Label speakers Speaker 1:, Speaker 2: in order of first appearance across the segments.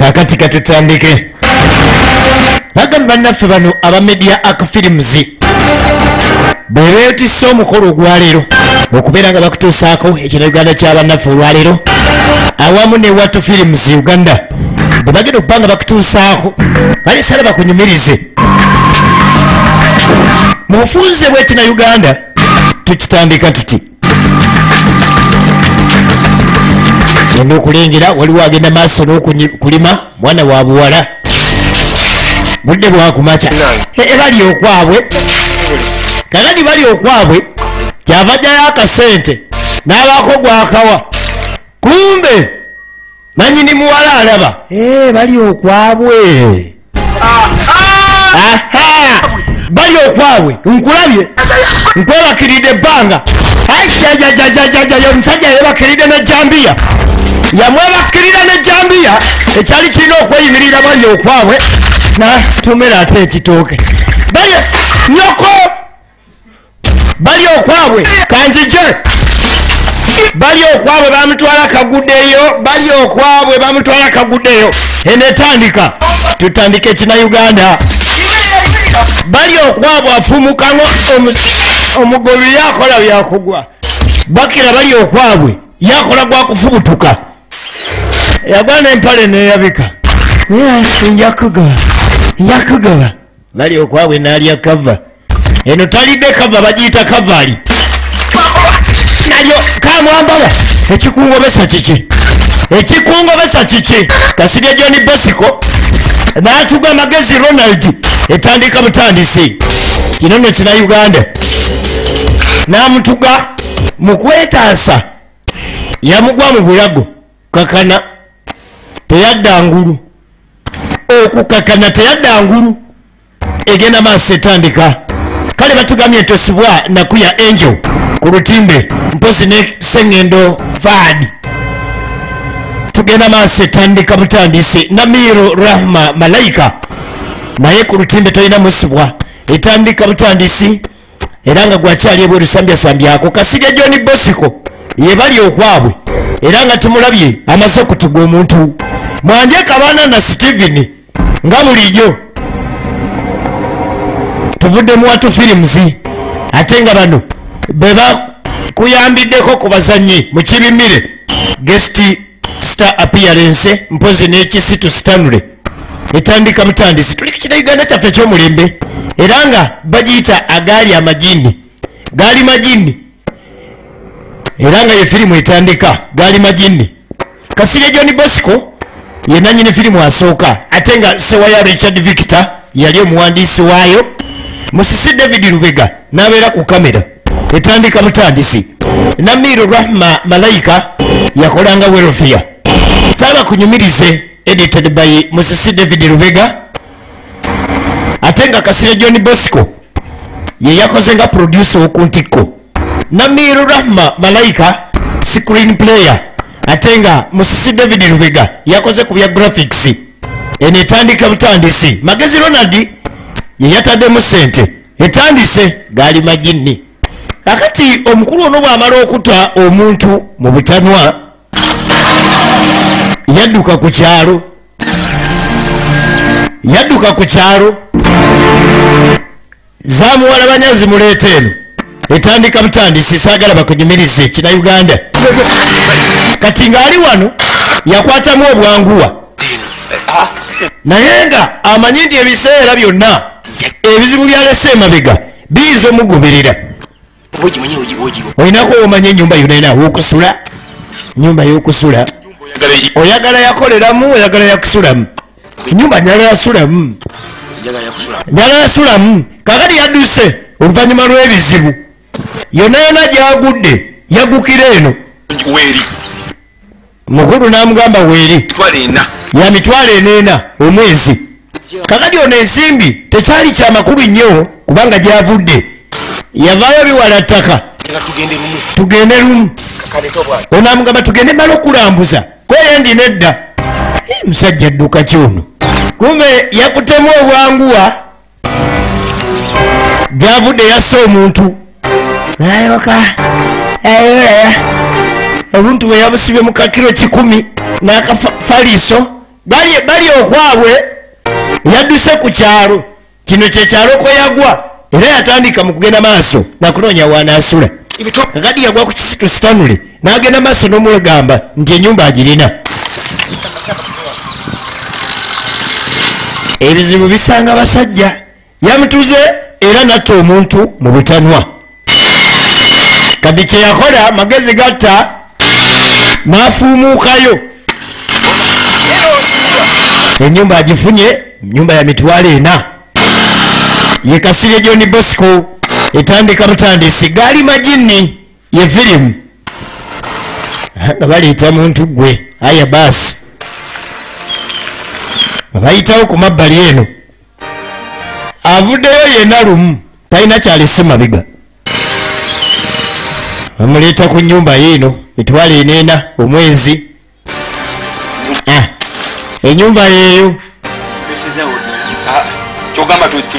Speaker 1: Kakati katutandike. Bagamba bannaffe bano aba Media Arc Films bwe beetisse omukolo ogwaleero okubeera nga bakutuusaako ekinnauganda ky'abannaffe olwaleero awamu ne Watu Films Uganda bwe bagenda okuba nga bakutuusaako kale sala bakunyumirize mu bufunze bw'ekinnauganda. Tukitandika tuti genda okulengera waliwo agenda maaso n'okulima mwana wa buwala budde bwakumakya bali okwabwe. Kakati bali okwabwe kyava ajjayo akasente n'abaako gwakawa, kumbe nanyini muwala alaba bali okwabwe. Bali okwabwe nkulabye nkwebakiridde ebbanga. Ajajajajajaja omusajja yebakiridde nejambiya, yamwebakirira nejambiya ekyali kirina okweyimirira bali okwabwe natomera ate ekitooke. Bali nyoko bali okwabwe kanjije bali okwabwe bamutwala kaguddeyo, bali okwabwe bamutwala kaguddeyo. Enetandika tutandike ekinnauganda. Bali okwabwe afumukango omugobi yakola byakugwa bakira bali okwabwe yakola gwakufubutuka yagwa n'empale neyabika njakugaba bali okwabwe n'alya kava. Eno talidde kava, bagiyita kavaali nalyo kamwambala. Ekikungobesa kiki? Ekikungobesa kiki? Kasirye John Bosco n'atuga Magezi Ronald etandika butandisi. Kino nno kinnauganda. N'amutuga mu kwetaasa yamugwa mu bulago kakana teyadda ngulu, okukakana teyadda ngulu. Egenda maaso etandika. Kale batugambye ntosibwa nakuya Angel ku lutimbe mpozi ne Sengendo Fad. Tugenda maaso etandika butandisi. Namiiro Rahma Malaika naye ku lutimbe tolina musibwa, etandika butandisi era nga gwakyali ebweru sambyasambyako. Kasirye John Bosco ye bali okwabwe era nga tumulabye amaze okutuga omuntu. Mwanje Kabaana na Steven nga bulijjo tuvudde mu Watu Films ate nga bano be bakuyambiddeko ku bazannyi mu Kibimire guest star appearance mpozi n'ekisitu Stanley. Etandika butandisi. Tuli ku kinnauganda kyaffe ekyomulembe era nga bagiyita agaali amagini, gaali magini, era nga ye firimu etandika gaali magini. Kasirye John Bosco ye nannyini firimu asooka ate nga Sewaya Richard Victor yali omuwandiisi waayo. Musisi David Lubega n'abeera ku kamera. Etandika butandisi. Namiiro Rahma Malaika yakolanga welfare. Saaba kunyumirize edited by Musisi David Lubega ate nga Kasirye John Bosco ye yakoze nga producer ku ntikko. Namiiro Rahma Malaika screen player ate nga Musisi David Lubega yakoze ku bya graphics. Eno etandika butandisi. Magezi Ronald ye yataddemu ssente. Etandise gaali magini. Kakati omukulu ono bw'amala okutta omuntu mu butanwa yadduka ku kyalo, yadduka ku kyalo zamuwala banyazi muleeta eno. Etandika butandisi. Saagala bakunyumirize ekinnauganda. Kati ng'ali wano yakwatamu obwanguwa naye nga amanyi nti ebiseera byonna ebizibu byalese emabega biyinza omugoberera. Olinako omanye ennyumba yonna erina awokusula, nyumba y'okusula oyagala yakoleramu, oyagala yakusulamu, nyumba njagala yasulamu, njagala yasulamu. Kakati yadduse oluvannyuma lw'ebizibu yonna yonna gyagudde yagukira eno. Mukulu n'amugamba weeri ya 400,000 omwezi. Kakati ono ensimbi tekyali kyamakulu nnyo kubanga gyavudde yavaayo biwala ttaka. Tugende lumu. Onamugamba tugende mala okulambuza koye ndi nedda. Musajja dduka ki ono? Kumbe yakutemu obwanguwa gyavudde yasse omuntu nayoka obuntu bwe yabusibye mu kakiro 10 n'akafaliso Bali okwabwe yadduse ku kyalo kino kye kyalo kwe yagwa, era yatandika mu kugenda maaso nakunoonya w'anaasula. Kakati yagwa ku Kisitu Stanley n'agenda maaso n'omugamba nti ennyumba agirina. Ebizibu bisanga basajja. Yamutuze era n'atta omuntu mu butanwa. Kati kye yakola magezi gatta n'afuumuukayo. Ennyumba agifunye, nyumba ya 400,000. Ye Kasirye John Bosco etandika butandisi gaali majini ye firimu nga baleeta muntu gwe. Aya baasi bayitawo ku mabbali eno, avuddeyo yenna lumu, talina kyalese mabega. Bamuleeta ku nnyumba yeeno 400,000 omwezi. Ennyumba yeeyo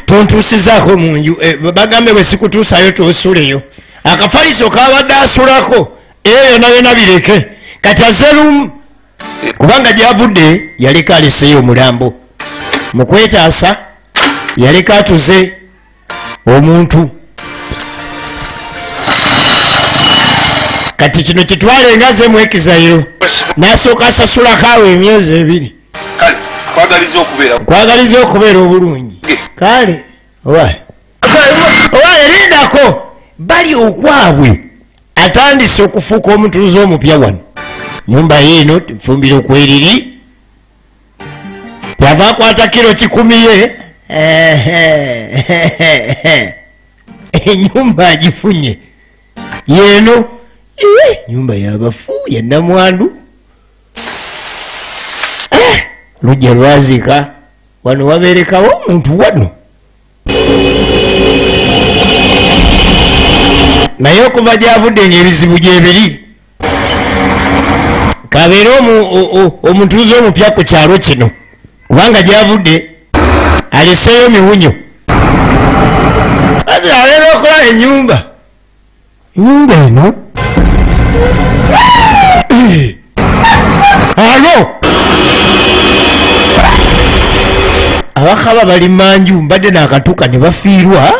Speaker 1: tontuusizaako mu nju, bagambe bwe sikutuusayo tosuleyo. Akafaliso kabadde asulako eyo yonna yonna bireke. Kati azze lumu kubanga gy'avudde yaleka aleseeyo omulambo. Mu kwetaasa yaleka atuze omuntu. Kati kino kitwale nga ze mwekizayiro n'asooka asasulako awo emyezi 2.
Speaker 2: Kale kwagaliza
Speaker 1: okubeera obulungi. Kale owa erindako bali okwabwe atandise okufuuka omutuuze omupya wano. Nyumba yeeno nfumbiro kweriri, kyava akwata kiro 100 ye. Enyumba agifunye yeeno, nyumba yabafu ya namwandu. Lujja lwazika wano wabeerekawo omuntu wano. Naye okuva gy'avudde ng'ebizibu gyebiri, kabeere omutuuze omupya ku kyalo kino, kubanga gy'avudde aleseeyo miwunyo. Aze abeera okulaba ennyumba. Ennyumba eno alo abakaba bali manju mbadde nakatuuka ne bafiirwa.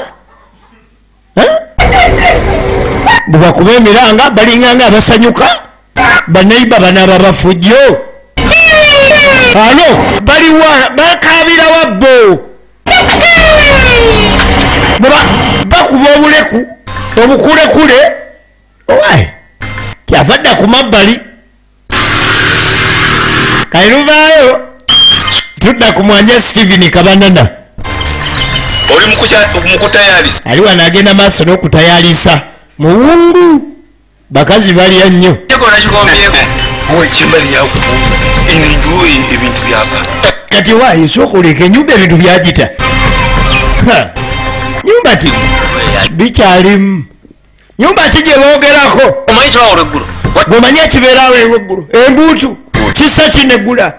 Speaker 1: Bwe bakuba emiranga balinganga abasanyuka, baneiba banaaba bafujjo. Alo baliwa bakaabira wabbo, bakuba obuleku obukulekule. Owaye kyava dda ku mabbali. Kairuvaayo tudda ku mwanja Steven Kabanana.
Speaker 2: Oli mukutayalisa.
Speaker 1: Ali wano agenda maaso n'okutayalisa muwungu. Bakazi balya nnyo. Kati waayo sooka oleka ennyumba ebintu byagita. Nyumba ki bikyalimu. Nyumba ki gye boogerako? Bw'omanyi ekibeerawo olweggulo embuutu kisa kineggula.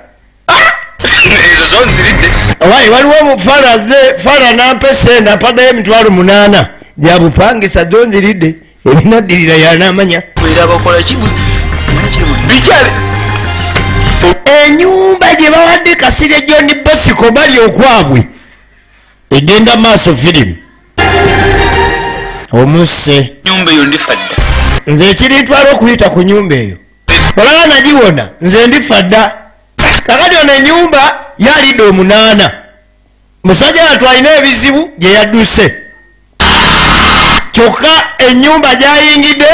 Speaker 1: Owaye waliwo omufala azze fala n'ampa essente ampaddeyo 800,000 gyabupangisa zo nziridde. Ebinaddirira y'anaamanya. Ennyumba gye bawadde Kasirye John Bosco bali okwabwe egenda maaso firimu. Omusse nze ekirintwala okuyita ku nnyumba eyo olaba nagiwona nze ndifa dda. Kakati ono ennyumba yalidde 8. Musajja wattu alina ebizibu gye yadduse, kyokka ennyumba gy'ayingidde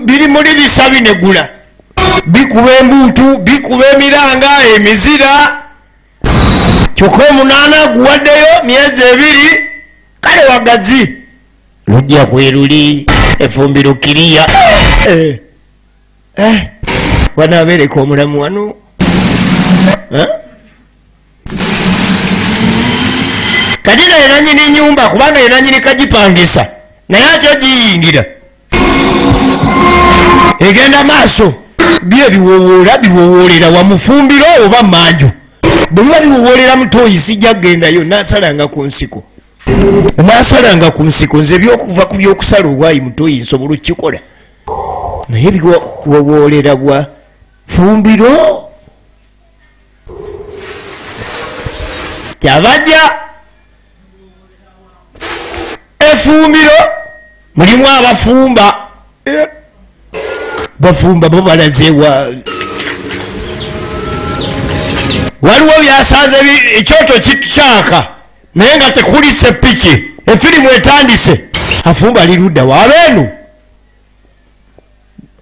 Speaker 1: biri muli bisa binegula, bikuba embuutu, bikuba emiranga, emizira. Kyokka 8 guwaddeyo myezi 2. Kale wagazi lujja kweruli efumbiro kiriya. Wanaabeereka omulamu wano. Kati naye nannyini nnyumba kubanga ye nannyini kagipangisa, naye ate ogiyingira egenda maaso. Bye biwowoola biwowoolera wamufumbiro oba manju. Bwe biba biwowoolera mutoyi sijja kugendayo, naasalanga ku nsiko. Naasalanga ku nsiko. Nze ebyokuva ku byokusala obwayi mutoyi nsobola okukikola, naye biwowoolera bwa Fumbiro kyabajja efumbiro mulimu abafumba bafumba bo balazewa waliwo byasanze ekyoto kikyaka naye nga tekulise piki efirimu etandise afumba ali ludda wabeenu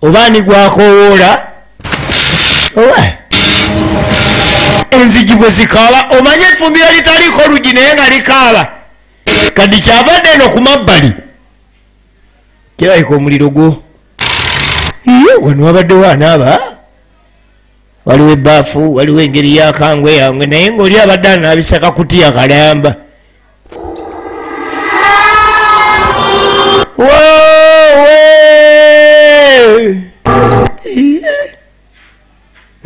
Speaker 1: oba gwakowoola owa enzigi bwe zikaaba omanye efumbiro litaliiko luggi naye nga likaaba kati kyavadde eno ku mabbali kirabika omuliro gwo wano wabaddewo anaaba waliwo ebbaafu waliwo engeri yakangwe yange naye ng'oli abadde anaabisa kakutiya kalamba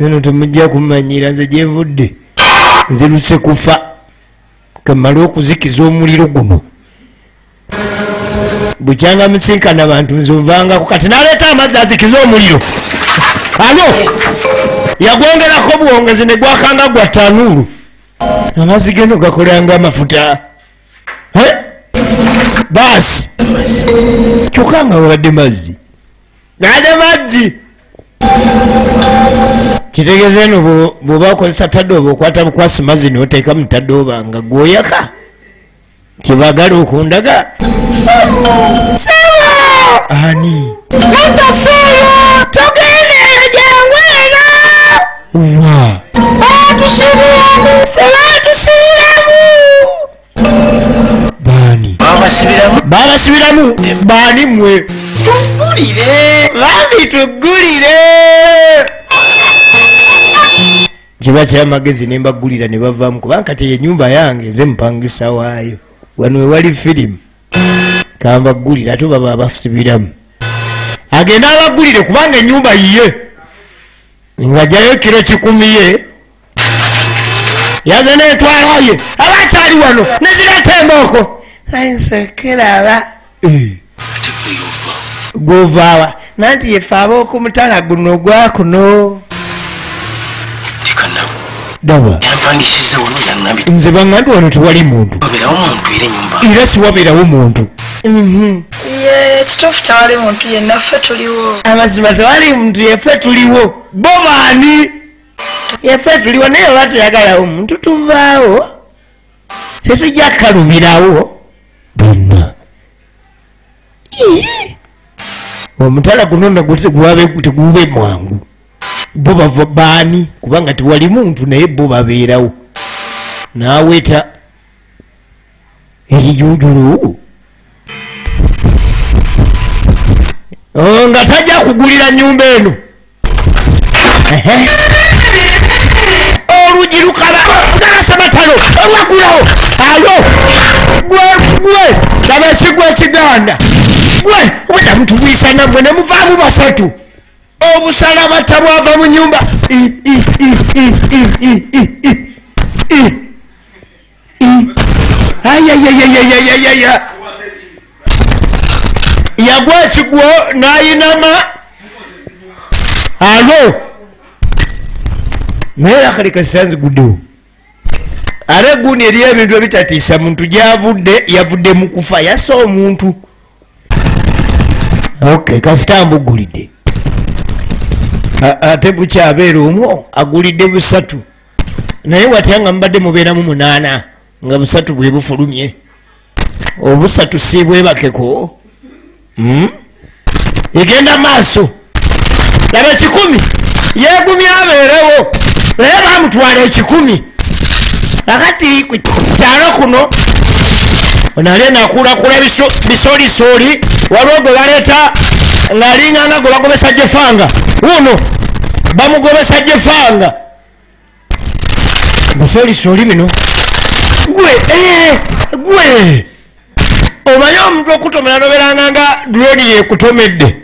Speaker 1: eno temujja kumanyira nze gyenvudde nziruse kufa kamale okuzikiza omuliro guno bukyanga musinkana bantu nze nvangako kati naleeta amazzi azikize omuliro ano yagwongerako buwongezi ne gwakanga gwa tanuulu amazzi geno gakolanga amafuta baasi kyokka nga wabadde mazzi nade mazzi kitegeeza eno bw'oba okozesa tadooba okwata bukwasi mazzi n'oteeka mu tadooba nga gwoyaka kyebagala okundaga sebo ani togenda eyo jangu eno wa batusibiramu baani babasibiramu baani mmwe tuggulire bambi tuggulire kiba kyamagezi ne mbaggulira ne bavaamu kubanga kati ennyumba yange nze mpangisa waayo wano wewali firimu kambaggulira ate baba abasibiramu agenda abaggulire kubanga ennyumba yiye ng'ajjayo kiro 10 ye yaze n'etwalaye abakyali wano nezireeta embooko nsekiraba govaawa nanti yefe ab'okumutala guno ogwakuno daba nze baŋŋambye wano tewali muntu era siwabeerawo muntu
Speaker 3: ekituufu tewali muntu yenna ffe tuliwo
Speaker 1: amazima tewali muntu yeffe tuliwo bo baani yeffe tuliwo naye oba tuyagalawo omuntu tuvaawo tetujja kukalubirawo bonna omutala guno nagwo tegube mwangu bo bava baani kubanga tewali muntu naye bo babeerawo n'aweta ekijuujulu nga tajja kugulira nnyumba eno olugi lukaba ngakasamatalo olwagulawo alo gwe gwe laba ekigwa ekiganda gwe obwedda mutubwisana mbwe ne muvaamu basatu obusalabata bwava mu nyumba ayayayayayaya yagwa ekigwo n'ayinama alo naye akali kasita nziguddewo ate gundi eriyo ebintu ebitatiisa muntu gyavudde yavudde mu kufa yassa omuntu ok kasita mbugulidde ate bukyabeera omwo agulidde busatu naye watya nga mubadde mubeeramu 8 nga busatu bwe bufulumye obusatu si bwebakeko egenda maaso laba 10 yeegumya abeerewo naye bamutwala 10 akati ku kyalo kuno ono ali nakulakula bisolisoli waliwo gwe baleeta ng'alinganga gwe bagobesa jefanga wuno bamugobesa jefanga bisolisoli bino gwe gwe omanyi omuntu okutomera nobeeranga nga droni yekutomedde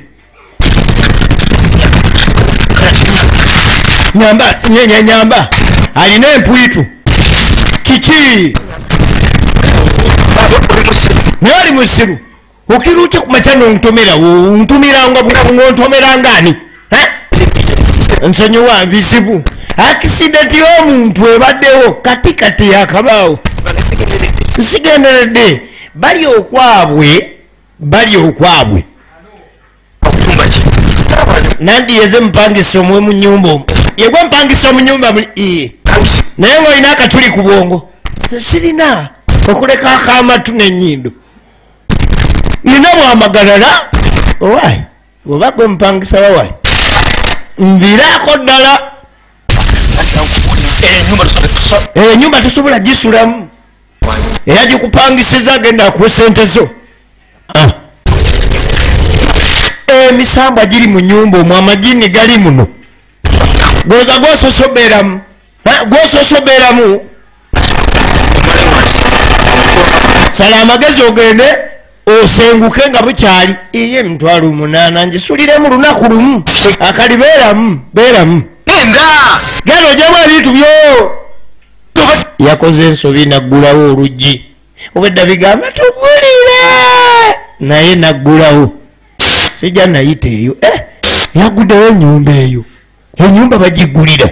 Speaker 1: nyamba nyamba alina empwitu kiki naye oli musiru okira otya ku makya nontomera ontumiranga ngontomeranga ani Nsonyiwa bizibu. Accident y'omuntu ebaddewo kati kati yakabaawo. Sigenderedde. Bali okwabwe, bali okwabwe. Nandi yeze mpangisa omwe mu nnyumba omwo. Yegwe mpangisa mu nnyumba iye. Naye ng'olina akatuli ku bwongo. Sirina okuleka akamatu n'ennyindo. Nina bwamagalala. Owaayi, oba gwe mpangisa wawali. Nviraako ddala. Ennyumba tosobola gisulamu. Era gikupangisiza agenda akuwa ssente zo. Emisambwa giri mu nnyumba omwo, amagini gali muno. Goza gwososobeeramu. Gwososobeeramu. Sala amagezi ogende osenguke nga bukyali. Iye 800 ngisuliremu lunaku lumu. Akali beeramu, beeramu. Genda ogyemu ebintu byo. Yakoze ensobi naggulawo oluggi. Obwedda bigamba tugulire. Naye naggulawo. Sijja nayita eyo. Yaguddewo ennyumba eyo. Ennyumba bagigulira.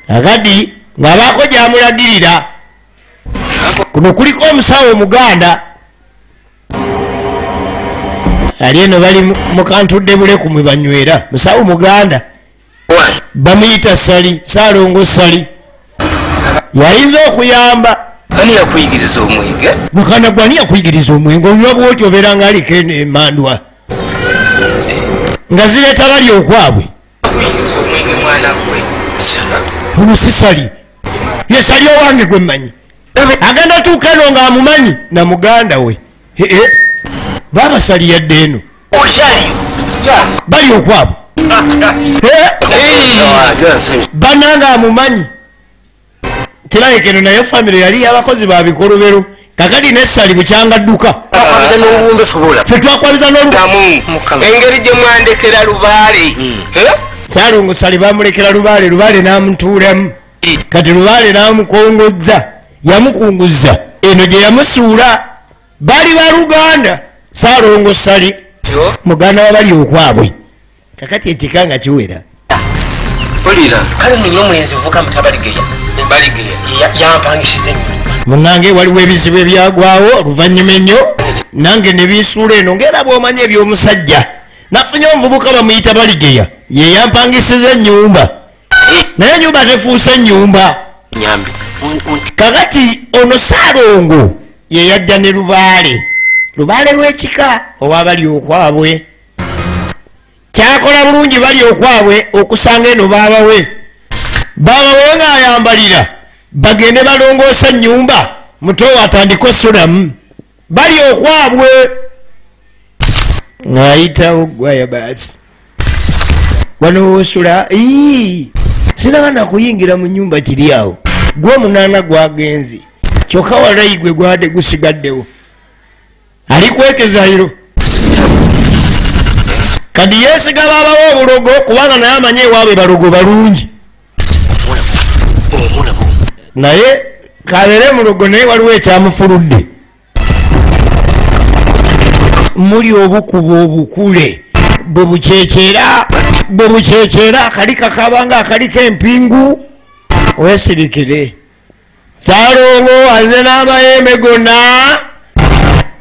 Speaker 1: Akati ng'abaako gy'amulagirira. Kuno kuliko omusawo omuganda. Ali eno bali mu kantudde buleku mwe banywera. Musawo muganda. Bamuyita Sali, Saalongo Sali. Yayinza okuyamba.
Speaker 2: Ani yakuyigiriza omwenge?
Speaker 1: Mukana gwe ani yakuyigiriza omwenge? Onywa bw'oti obeera ng'aliko emandwa. Nga zireeta bali okwabwe.
Speaker 2: Yakuyigiriza omwenge mwana gwe.
Speaker 1: Ono si Sali. Ye Sali owange gwe mmanyi. Agenda tuuka eno ng'amumanyi na muganda we. Baaba Sali yadde eno. Bali okwabwe. Bannange amumanyi. Kirabika eno naye famire yali y'abakozi ba bikolobero. Kakati ne Sali bukyanga dduka. Ffe twakwabiza n'olubumbe.
Speaker 2: Engeri gye mwandekera Lubaale.
Speaker 1: Saalongo Sali bamulekera Lubaale, Lubaale n'amutuulamu. Kati Lubaale n'amukongozza, yamukunguza. Eno gye yamusuula bali baluganda. Saalongo Sali muganda wa bali okwabwe. Kakati ekika nga kiwera.
Speaker 4: Kale nno omulenzi ovuka mutabaligeya. Baligeya yampangisiza ennyumba.
Speaker 1: Munnange waliwo ebizibu ebyagwawo oluvannyuma ennyo nange ne binsuula eno ng'era bw'omanyi eby'omusajja. Nafunye omuvubuka bamuyita Baligeya ye yampangisiza ennyumba. Naye ennyumba tefuuse ennyumba. Kakati ono Saalongo ye yajja ne Lubaale. Lubaale lw'ekika owa bali okwabwe. Kyakola bulungi bali okwabwe okusanga eno baabawe. Baabawe ng'ayambalira bagende balongoosa ennyumba muto we atandike osulamu. Bali okwabwe ng'ayitawo gwaya baasi. Wano w'osula sinaba nakuyingira mu nnyumba kiri awo. Gw'omunaana gwagenze kyokka walayi gwe gwadde gusigaddewo. Ali kwekezayiro. Kati yeesiga baabawo obulogo kubanga naye amanyi ewaabwe balogo balungi. Naye kabeere mulogo naye waliwo ekyamufuludde. Muli obukuba obukule bwe bukyekera bwe bukyekera akali kakabanga akaliko empingu weesirikire. Saalongo aze n'amayembe gonna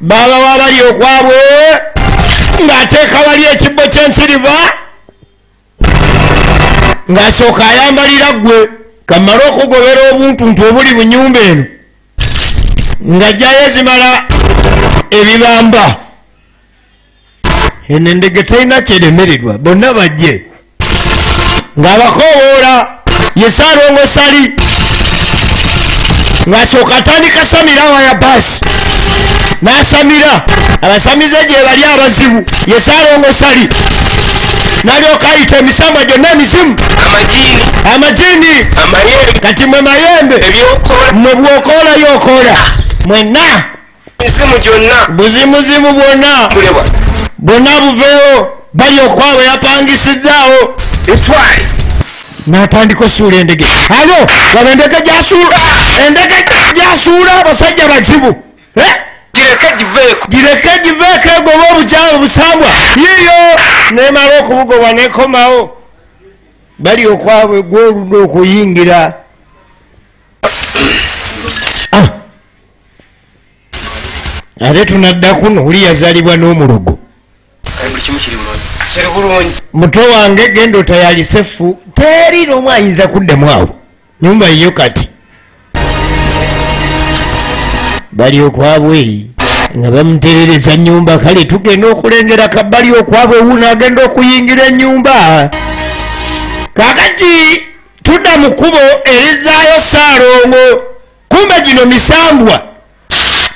Speaker 1: baabawo abali okwabwe ng'ateeka wali ekibbo ky'ensiriva ng'asooka ayambalira ggwe kamale okugobera obuntuntu obuli mu nnyumba eno ng'ajjayo ezimala ebibamba. Eno endege terina kyeremererwa bonna bajje ng'abakoowoola ye Saalongo Sali ng'asooka atandika samira awaya baasi n'asamira abasamize gye bali abazibu ye Saalongo Sali n'alyoka ayita emisambwa gyonna emizimu amajini kati mwe mayembe mwe bw'okoola y'okoola mwenna buzimuzimu bwonna bwonna buveewo bali okwabwe yapangisizzaawo n'atandika osuula endege. Alo laba endege gy'asuula, endege gy'asuula abasajja bazibu. Gireke giveeko egoba obukyamu busambwa yiiyo nemala okubugoba nekomawo. Bali okwabwe gw'oludde okuyingira. Ate tunadda kuno oli yazaalibwa n'omulogo. Muto wange genda otayalise ffu teri n'omu ayinza kuddamu awo. Nyumba yiyo kati. Bali okwabwe nga bamuterereza nnyumba kale tugenda okulengera kabali okwabwe wuno agenda okuyingira ennyumba. Kakati tudda mu kkubo erizaayo Ssaalongo kumbe gino misambwa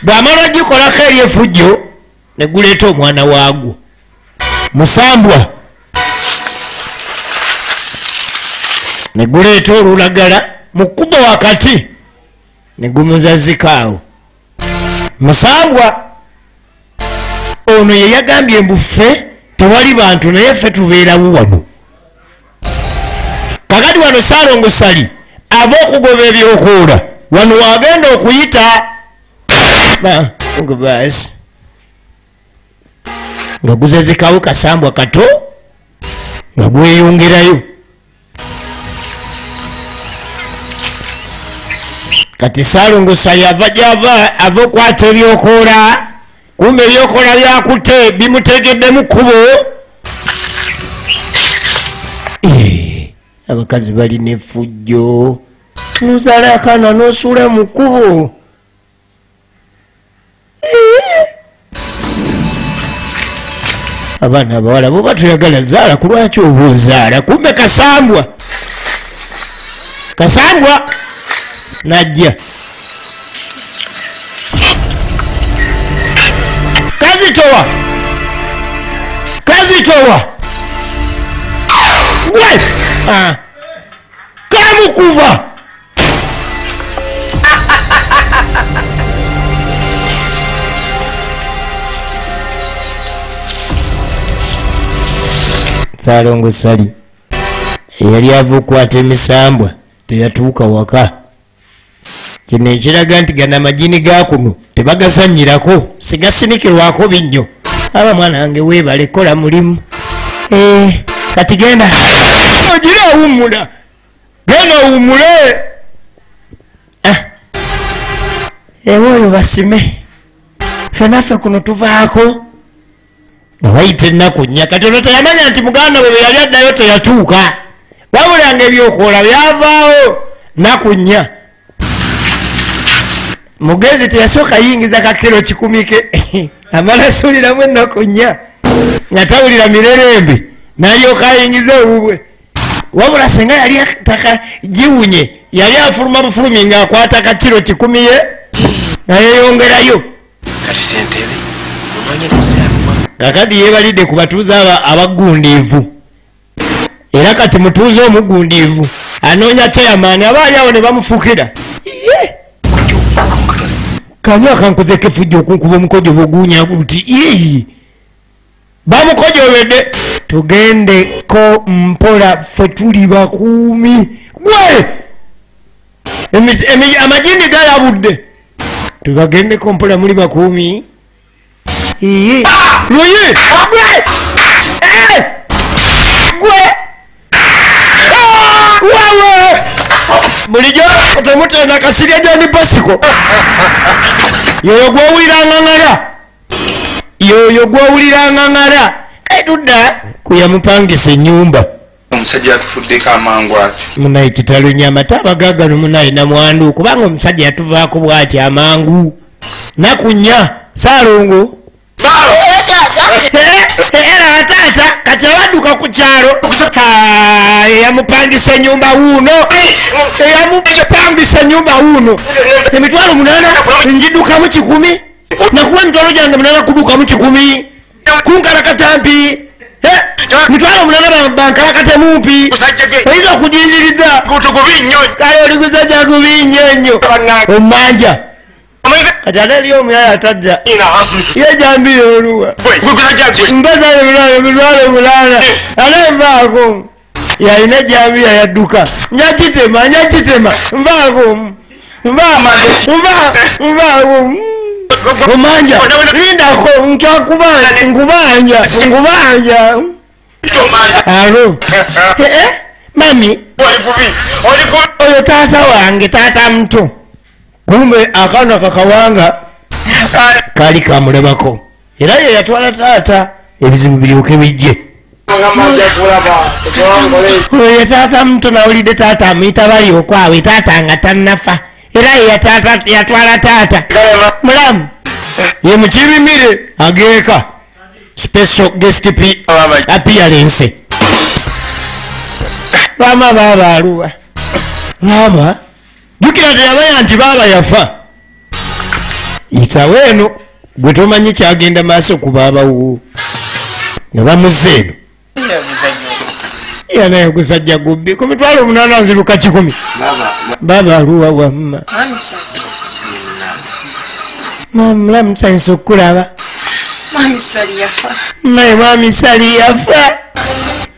Speaker 1: bw'amala gikolako eri effujjo ne guleeta omwana waagwo musambwa ne guleeta olulagala mu kkubo wakati ne gumuzazika awo. Musambwa ono ye yagambye mbu ffe tewali bantu naye ffe tubeerawo wano. Kakati wano Ssaalongo Ssali ava okugoba ebyokoola wano wagenda okuyita baasi nga guzazikawo kasambwa kato nga gweyongerayo. Kati Ssaalongo Ssali ava gyava ava okwata ebyokoola kumbe ebyokoola byakutte bimutegeddemu kkubo. Abakazi balina effujjo nozaala akaana n'osuula mu kkubo. Abaana abawala bo batoyagala zaala ku lwaki oba ozaala kumbe kasambwa kasambwa najja kazitowa kazitowa gwe kamukuba Ssaalongo Ssali eyali ava okukwata emisambwa teyatuuka waka. Kino ekiraga nti gano amagini ga kuno tebagazannyirako sigasinikirwako binnyo. Aba mwana wange weebale kola mulimu. Kati genda ogira owummula genda owummule. Ewe oyo basime ffe naffe kuno tuvaako. Nga wayita ennaku nnya kati ono teyamanya nti muganda we bwe yali addayo teyatuuka wabula nga ebyokoola byavaawo nnaku nnya. Mugezi teyasooka yingiza kakiro 10 ke amala asuuliramu ennaku nnya nga tawulira mirerembe n'alyoka ayingiza owubwe. Wabula senga yali taka giwunye yali afuluma bufulumi ng'akwata kakiro 10 ye nga yeeyongerayo.
Speaker 4: Kati ssentebe munoonyerezaawa.
Speaker 1: Kakati yeebalidde ku batuuze abagundiivu era kati mutuuze omugundiivu anoonya chairman aba ali awo ne bamufukira. Ye kani akankozeko effujjo okunkuba omukojo bwoguunya guti ii bamukojobedde tugendeko mpola ffe tuli bakuumi gwe amagini galabudde tubagendeko mpola muli bakuumi. Iye luyi gwe gwe wewe bulijjo temutenda kasirye John Bosco yoyo gw'owulira ngangala yoyo gw'owulira ngangala kale tudda kuyamupangisa ennyumba.
Speaker 5: Omusajja yatufuddeko amangu ati
Speaker 1: munaye kitalo nnyo amata abagaggano munaye namwandu kubanga omusajja yatuvaako bw'ati amangu nnaku nnya Ssaalongo era taata kati abadduka ku kyalo eyamupangisa ennyumba wuuno eyamupangisa ennyumba wuuno 800,000 njiddukamu 1,000 nakuwa emitwalo gyange 8 kuddukamu 1,000 kunkalakatampi 800,000 bankalakatemumpi oyinza okujinjiriza kale oli gusajja gubi nnyo nnyo omumanja kati ate eriyo omuyaya atajja ye jambiya oluwa mbaza 800,000 ate nvaako yalina ejambiya yadduka njakitema njakitema nvaako nvaako omanja lindako nkakubanja nkubanja nkubanja alo Mami oyo taata wange, taata muto. Kumbe akaana kakawanga kaali kamulabako, era ye yatwala taata ebizibu biryoke bijje. Oyo taata muto nawulidde taata amuyita bali okwabwe, taata nga tannafa, era ye yatwala taata. Mulamu ye mukibimire ageeka special guest appearance. Mama baaba aluwa baaba jjukira teyamanya nti baaba yafa. Yitawo eno gwe tomanyi kyagenda maaso ku baaba wo nga bamuzza eno. Yanaye ogusajja gubbi ku 800 nziruka 1,000. Baaba aluwa wamma. Mulamu nsanyusa okukulaba. Naye mwami Sali yafa.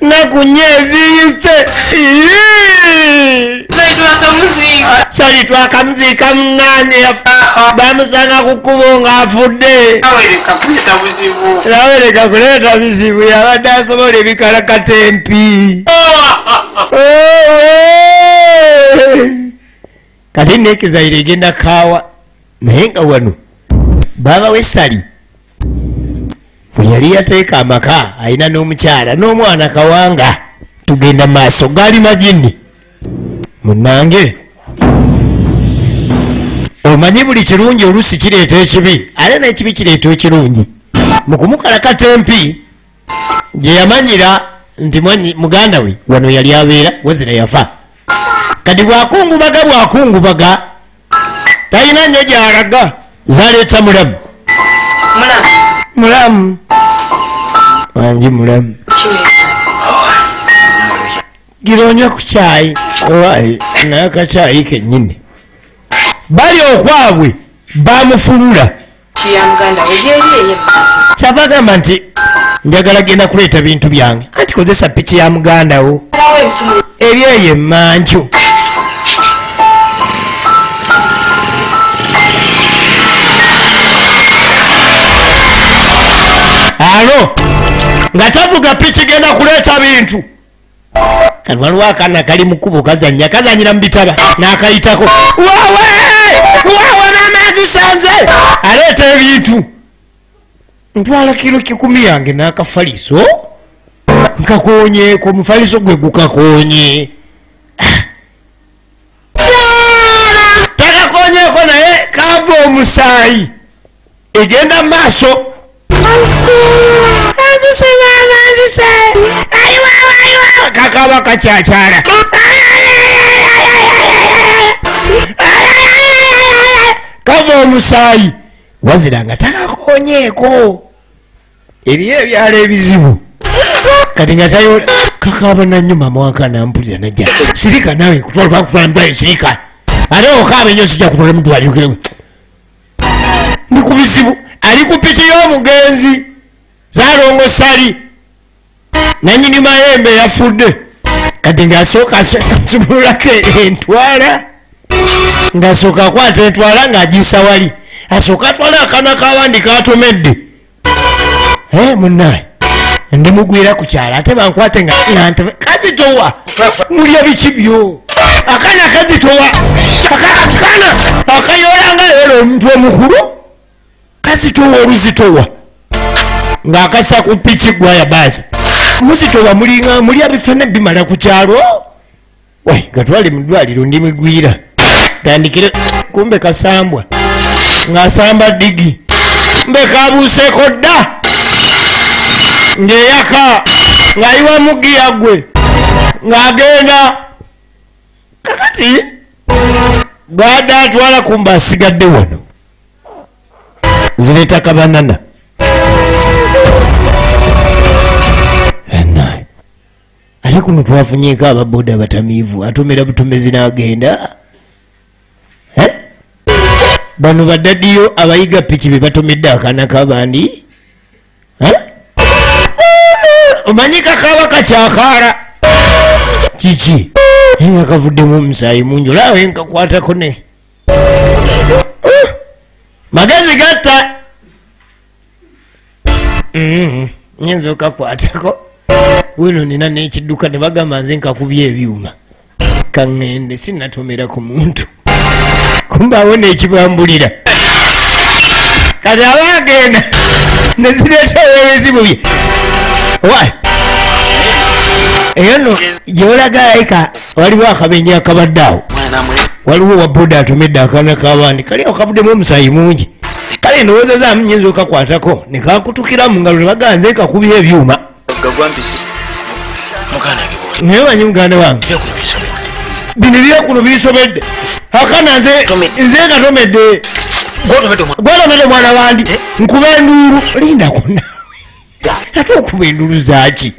Speaker 1: Naku nnyo eziyise. Sali twakamuziika munange yafa. Bamusanga ku kkubo ng'afudde. Nawereka kuleeta bizibu, yabadde asobola ebikalakata empi. Kati nekizaire egenda kaawa, naye nga wano baaba we Sali bwe yali yateeka amaka alina n'omukyala n'omwana kawanga. Tugenda maaso gaali majini. Munnange omanyi buli kirungi oluusi kireeta ekibi, ate n'ekibi kireeta ekirungi. Mu kumukalakata empi gye yamanyira nti muganda we wano yali abeera, wazira yafa. Kati bwakungubaga bwakungubaga talina nnyo gy'alaga, zaleeta mulamu. Mulamu wangi mulamu gironywa ku kyayi n'akakyayi kennyini. Bali okwabwe bamufulula. Kyava agamba nti njagala genda kuleeta bintu byange, anti kozesa piki ya muganda wo eri eyo emmanju. Alo nga tavuga piki genda kuleeta bintu. Kati waliwo akaana kali mu kkubo kazannya, kazannyira mu bitaba n'akayitako. Waawe waawe maama azisanze aleeta ebintu. Ntwala kiro 1,000 yange n'akafaliso nkakoonyeeko, omufaliso gwe gukakoonye. Takakoonyeeko naye kava omusaayi. Egenda mu maaso. Anzise maama anzise. Ayiwa ayiwa kakaba kacyakyala. Kava omusaayi. Wazira nga takakoonyeeko. Eriyo ebyalo ebizibu. Kati nga tayola kakaaba nannyo maama w'akaana mpulira najja. Sirika naawe nkutwala bakutwala mu ddwaliro sirika. Ate okaaba ennyo sijja kutwala mu ddwaliro. Ndi ku bizibu. Ali ku piki y'omugenzi Zalongo Sali nannyini mayembe yafudde. Kati ng'asooka asumululako entwala, ng'asooka akwata entwala ng'agiyisa wali, asooka atwala akaana k'abandi k'atomedde. Munnaye ndi mugwira ku kyalo ate bankwate nga kazitowa mulya biki byo. Akaana kazitowa, akaana akayola nga ayola omuntu omukulu kazitowa oluzitowa ng'akasa ku piki gwaya baasi. Muzitowa mulinga mulya bifene bimala ku kyalo. Wai gatwale mu ddwaliro ndi mugwira. Tandikire kumbe kasambwa ng'asamba ddigi mbe kabuuseeko dda ng'eyaka ng'ayiwa mugiya gwe ng'agenda. Kakati bw'adda atwala kumbe asigadde wano zireeta kabanana. Ate kuno twafunyeeko ababoda abatamiivu, atomera butomezi n'agenda. Bano baddadiyo abayiga piki be batomedde akaana k'abandi. Omanyi kakaaba kakyakaala kiki nga kavuddemu omusaayi mungi, olaawe nkakwatako ne magezi gatta. Nyinza okakwatako Weno nina n'ekidduka ne bagamba nze nkakubye ebyuma. Kaŋŋende sinnatomera ku muntu. Kumbe awo n'ekibambulira. Kati aba agenda ne zireetawo ebizibu bye. Why? Eyo nno gy'olaga alayika waliwo akabenje akabadde awo. Waliwo wa boda atomedde akaana k'abandi kali awo kavuddemu omusaayi mungi. Kale ndowooza zaamu nnyinza okakwatako ne kankutukira mu ngalo ne bagamba nze nkakubye ebyuma. Naye manyi muganda wange bino ebyokuno binsobedde. Akaana nze nkatomedde. Gwatomedde mwana wandi nkuba enduulu. Lindako naawe ate okuba enduulu zaaki?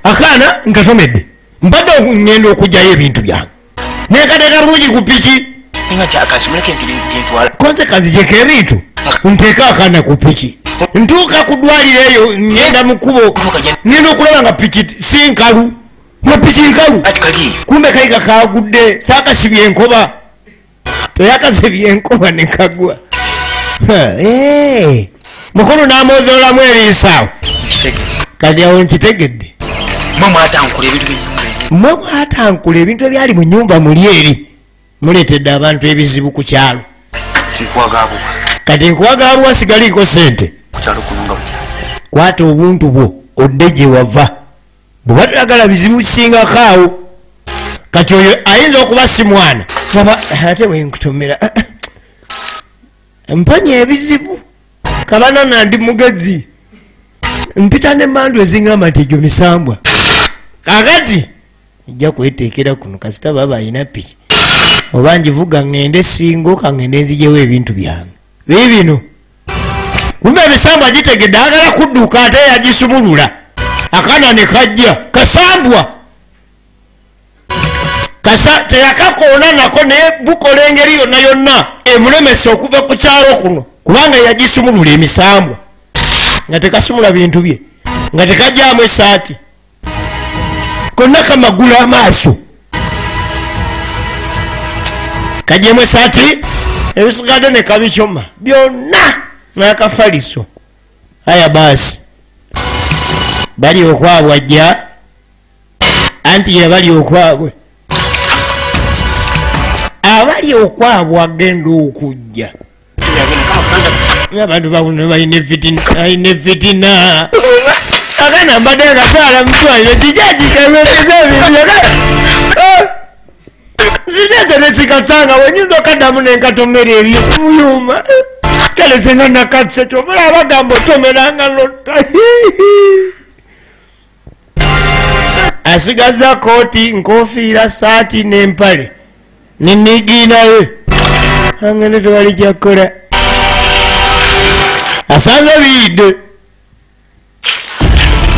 Speaker 1: Akaana nkatomedde mbadde ngenda okuggyayo ebintu byange nekateeka bulungi ku piki. Konze kanzijeko ebintu nteeke akaana ku piki. Ntuuka ku ddwaliro eyo ngenda mu kkubo ngenda okulaba nga piki si nkalu, nga piki nkalu. Kumbe kayiga kagudde saakasibye enkoba, teyakasibye enkoba ne kagwa. Mukulu n'amwozoolamu eriiso awo. Kati awo nkitegedde. Mmwe mwatankula ebintu ebyali mu nnyumba muli eri muleetedde abantu ebizibu ku kyalo. Kati nkuwagaabwa sigaliiko ssente. Kwata obuntu bwo odde gye wava. Bw'oba toyagala bizibu kisingako awo. Kati oyo ayinza okuba si mwana. Baba ate bwe nkutomera mponya ebizibu. Kabanana ndi mugezi. Mpita n'emmandu ezingamba nti egyo misambwa. Kaakati nja kweteekera kuno kasita baba alina piki. Oba ngivuga ŋŋende Singo kaŋŋende nziggyewo ebintu byange. Biibino. Kumbe emisambwa gitegedde ayagala kudduka ate yagisumulula. Akaana ne kajja kasambwa. Kasa teyakakoona nako naye bukola engeri yonna yonna emulemesa okuva ku kyalo kuno kubanga yagisumulula emisambwa. Nga tekasumula bintu bye, nga tekajjamu essaati. Konna kamagula amaaso. Kajjemu essaati ebisigadde ne kabikyoma byonna n'akafaliso. Aya baasi bali okwabwe ajja anti ye bali okwabwe. Abali okwabwe agenda okujja. Abantu bakuno balina effitina. Akaana mbadde nkatwala mu ddwaliro kijajikebekeza ebintu. Nziteze ne kikasanga wenyinza okaddamu ne nkatomera ebyuma. Kale senga nakatse kyova abagamba otomeranga lotta. Asigaza kooti, nkofiira, saati n'empale nenigiinaye. Angende tewali kyakkola. Asanze biyidde.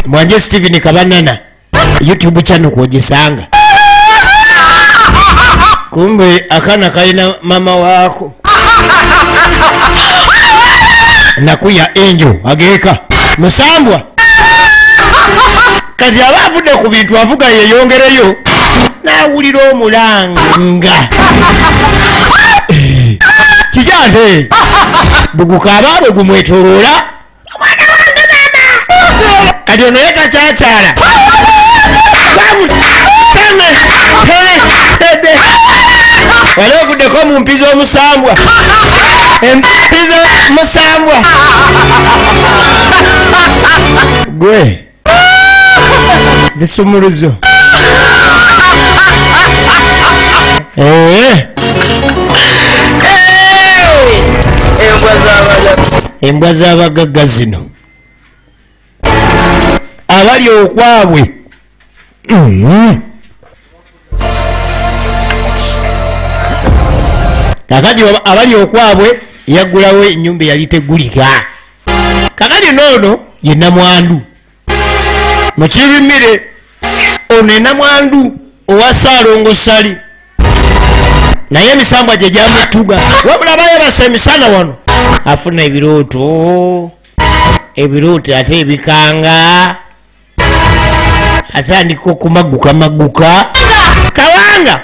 Speaker 1: Mwanje Steven Kabanana YouTube channel kw'ogisanga. Kumbe akaana kalina mama waako. Nakuya enjo ageeka musambwa. Kati aba avudde ku bintu avuga yeeyongereyo n'awulira omulanga. Kiki ate? Buguka abaabwe gumwetooloola. Omwana wange maama. Kati ono ye takyakyala. Wali oguddeko mu mpi z'omusambwa. Empi z'omusambwa. Gwe bisumuluzo. Embwa z'abagagga zino abali okwabwe. Kakati abali okwabwe yaggulawo ennyumba eyali tegulika. Kakati noono ye namwandu mukibimire. Ono namwandu owa Ssaalongo Ssali, naye emisambwa gye gyamutuga. Wabula bayebasa emisana wano afuna ebirooto, ebirooto ate ebikanga, atandika okumaguka maguka. Kawanga,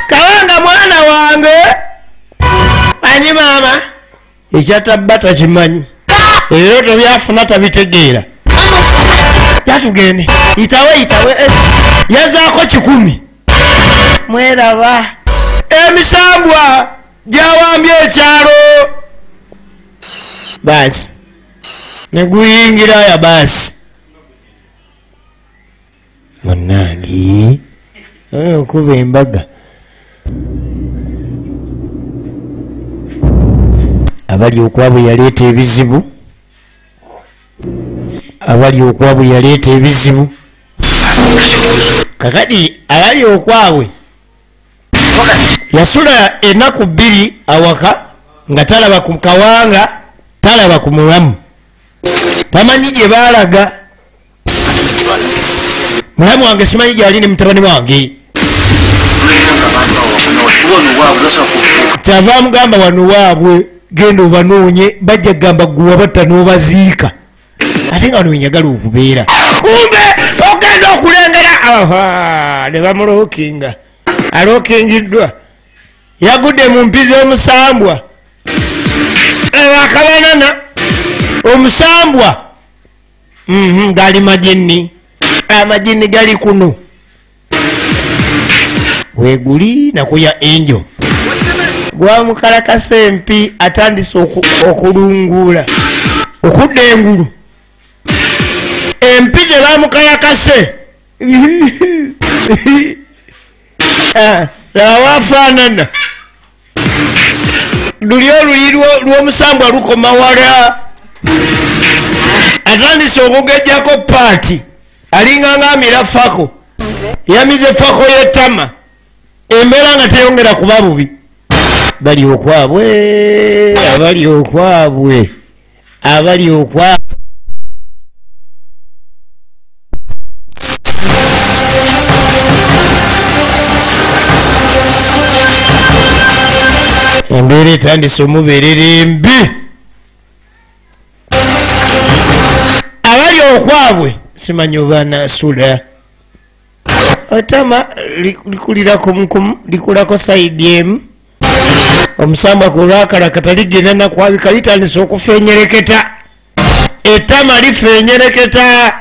Speaker 1: Kawanga mwana wange, manyi maama ekyatabba takimanyi, ebirooto byafuna tabitegeera. Jatugende. Itawe itawe. Yazaako 10. Mweraba. Emisambwa gyawambye ekyalo. Basi. Neguyingira ya basi. Munnange. Okuba embaga. Abali okwabwe yaleeta ebizibu. Abali okwabwe yaleeta ebizibu. Kakati abali okwabwe yasula ennaku 2 awaka nga talaba ku kawanga, talaba ku mulamu. Tamanyi gye baalaga. Mulamu wange simanyi gy'ali ne mutabani wange. Kyava amugamba wano waabwe genda obanoonye, bajja kugamba ggwe wabatta n'obaziika. Ate nga wano we njagala okubeera. Kumbe ogenda okulengera aha, ne bamulookinga. Alookingiddwa. Yagudde mu mpi z'omusambwa. Akabanana omusambwa. Gali majinni. Amajinni gali kuno. Weguli nakuya enjo. Gwamukalakasa empi atandise okulungula. Okudda engulu. Empi gye bamukalakase. Laba wafaanana. Luli oluyi lw'omusambwa lukoma wala. Atandise okugejjako paati. Alinga ng'amira fako. Yamize fako y'ettama. Embeera nga teyongera kuba bubi. Bali okwabwe, abali okwabwe, abali okwabwe. Embeera etandise omubeerera embi. Abali okwabwe simanyi oba anaasula. Otama likulirako mukumu, likulako sayidi emu. Omusambwa ku lwakalakata ligenda nakwabika, litandise okufenyereketa. Ettama lifenyereketa.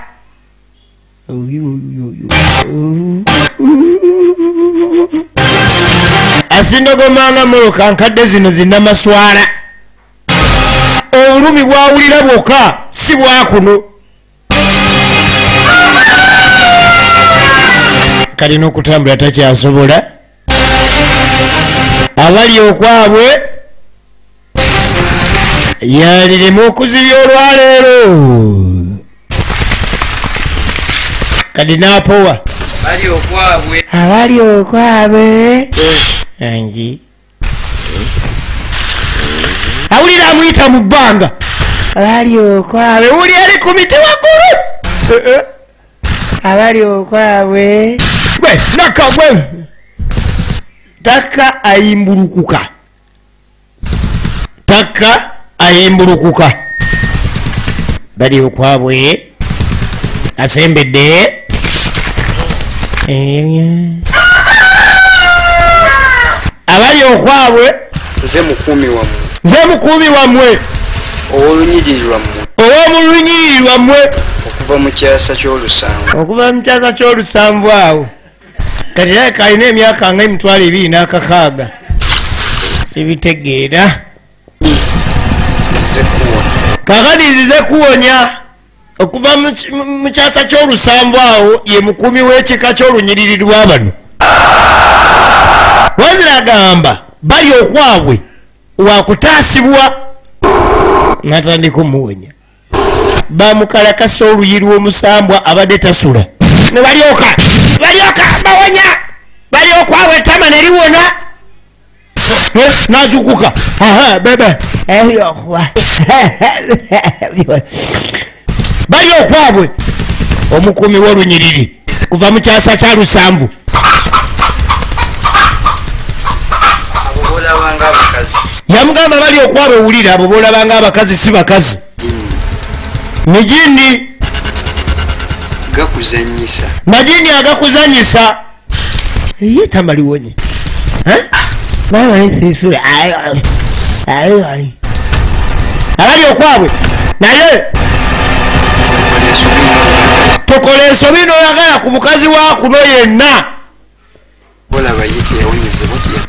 Speaker 1: Asindogomanga moloka nkadde zino zinnamaswala. Obulumi bwawulira bwokka si bwakuno. Kalina okutambula takyasobola. Abali okwabwe yaliremu okuzibya olwaleero. Kati n'apowa.
Speaker 2: Abali okwabwe.
Speaker 1: Abali okwabwe. Angi. Awulira amuyita mu bbanga. Abali okwabwe. Wuli ali ku miti waggulu. Abali okwabwe. Gwe naka gwe. Taka ayimbulukuka. Taka ayimbulukuka. Bali okwabwe. Asembedde. Abali okwabwe.
Speaker 4: Nze mukuumi wammwe.
Speaker 1: Nze mukuumi wammwe.
Speaker 4: Ow'olunyiriri lwammwe.
Speaker 1: Ow'olunyiriri lwammwe.
Speaker 4: Okuva mu kyasa ky'olusanvu.
Speaker 1: Okuva mu kyasa ky'olusanvu awo. Kati era kalina emyaka nga 2026. Sibitegeera.
Speaker 4: Nzize kuwonya.
Speaker 1: Kakati nzize kuwonya. Okuva mu kyasa ky'olusanvu awo ye mukuumi w'ekika ky'olunyiriri lwa bano. Wazira agamba bali okwabwe wakutaasibwa. N'atandika omuwonya. Bamukalakasa oluyi lw'omusambwa abadde tasula. Ne balyoka bawonya. Bali okwabwe ettama ne liwona. N'azuukuka. Aha bebe. Bali okwabwe omukuumi w'olunyiriri kuva mu kyasa kya lusanvu. Yamugamba bali okwabwe wulira abo b'olabanga abakazi si bakazi. Mijini
Speaker 4: gakuzannyisa.
Speaker 1: Majini agakuzannyisa. Ye tamaliwonye. Mama nsisule. Abali okwabwe naye Tokola ensobi n'oyagala ku mukazi wa kuno yenna.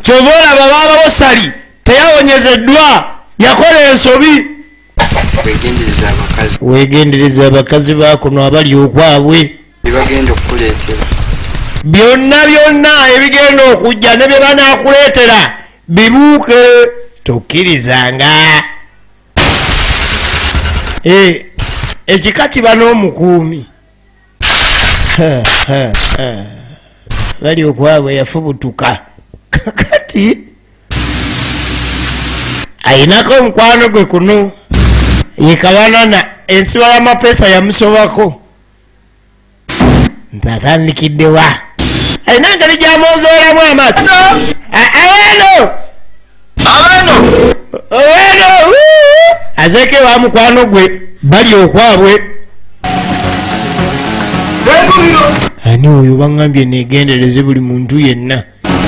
Speaker 1: Kyova olaba baabawo Sali teyawonyezeddwa, yakola ensobi. Weegendereza abakazi ba kuno abali okwabwe. Byonna byonna ebigenda okujja ne bye banaakuleetera bibuuke, tokkirizanga. Ekika kiba n'omukuumi. Bali okwabwe yafubutuka. Kakati ayinako omukwano gwe kuno ye Kabanana, ensiba y'amapeesa yamusobako. Ntatandikidde wa? Alina engeri gy'amwozoolamu amaaso. Aweno! Oweno! Azeeko ewa mukwano gwe bali okwabwe. Ani oyo baŋŋambye neegendereze buli muntu yenna.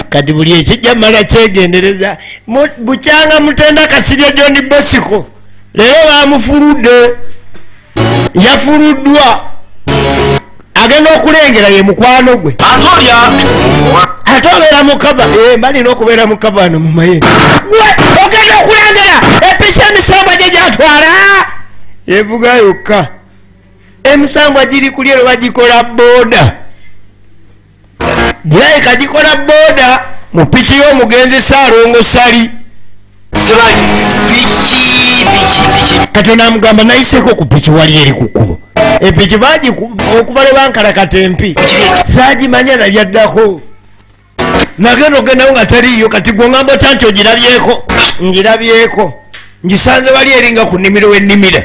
Speaker 1: Kati buli ekijja mala kyegendereza. Bukyanga Mutenda Kasirye John Bosco leero bamufuludde, yafuluddwa. Agenda okulengera ye mukwano gwe. Ate obeera mu kava, balina okubeera mu kava wano mu maye. Gwe ogenda okulengera epiki emisambwa gye gyatwala yevuga yokka. Emisambwa giri kuli ero bagikola booda. Girabika gikola booda mu piki y'omugenzi Ssaalongo Sali. Katonda amugamba nayiseeko ku piki wali eri ku kkubo. Epiki bagi okuva lwe bankalakata empi saagimanya nabyaddako. Nagenda ogendawo nga teriiyo. Kati gwe ŋŋamba otya nti ogirabyeko? Ngirabyeko, ngisanze wali eringa ku nnimiro w'ennimira.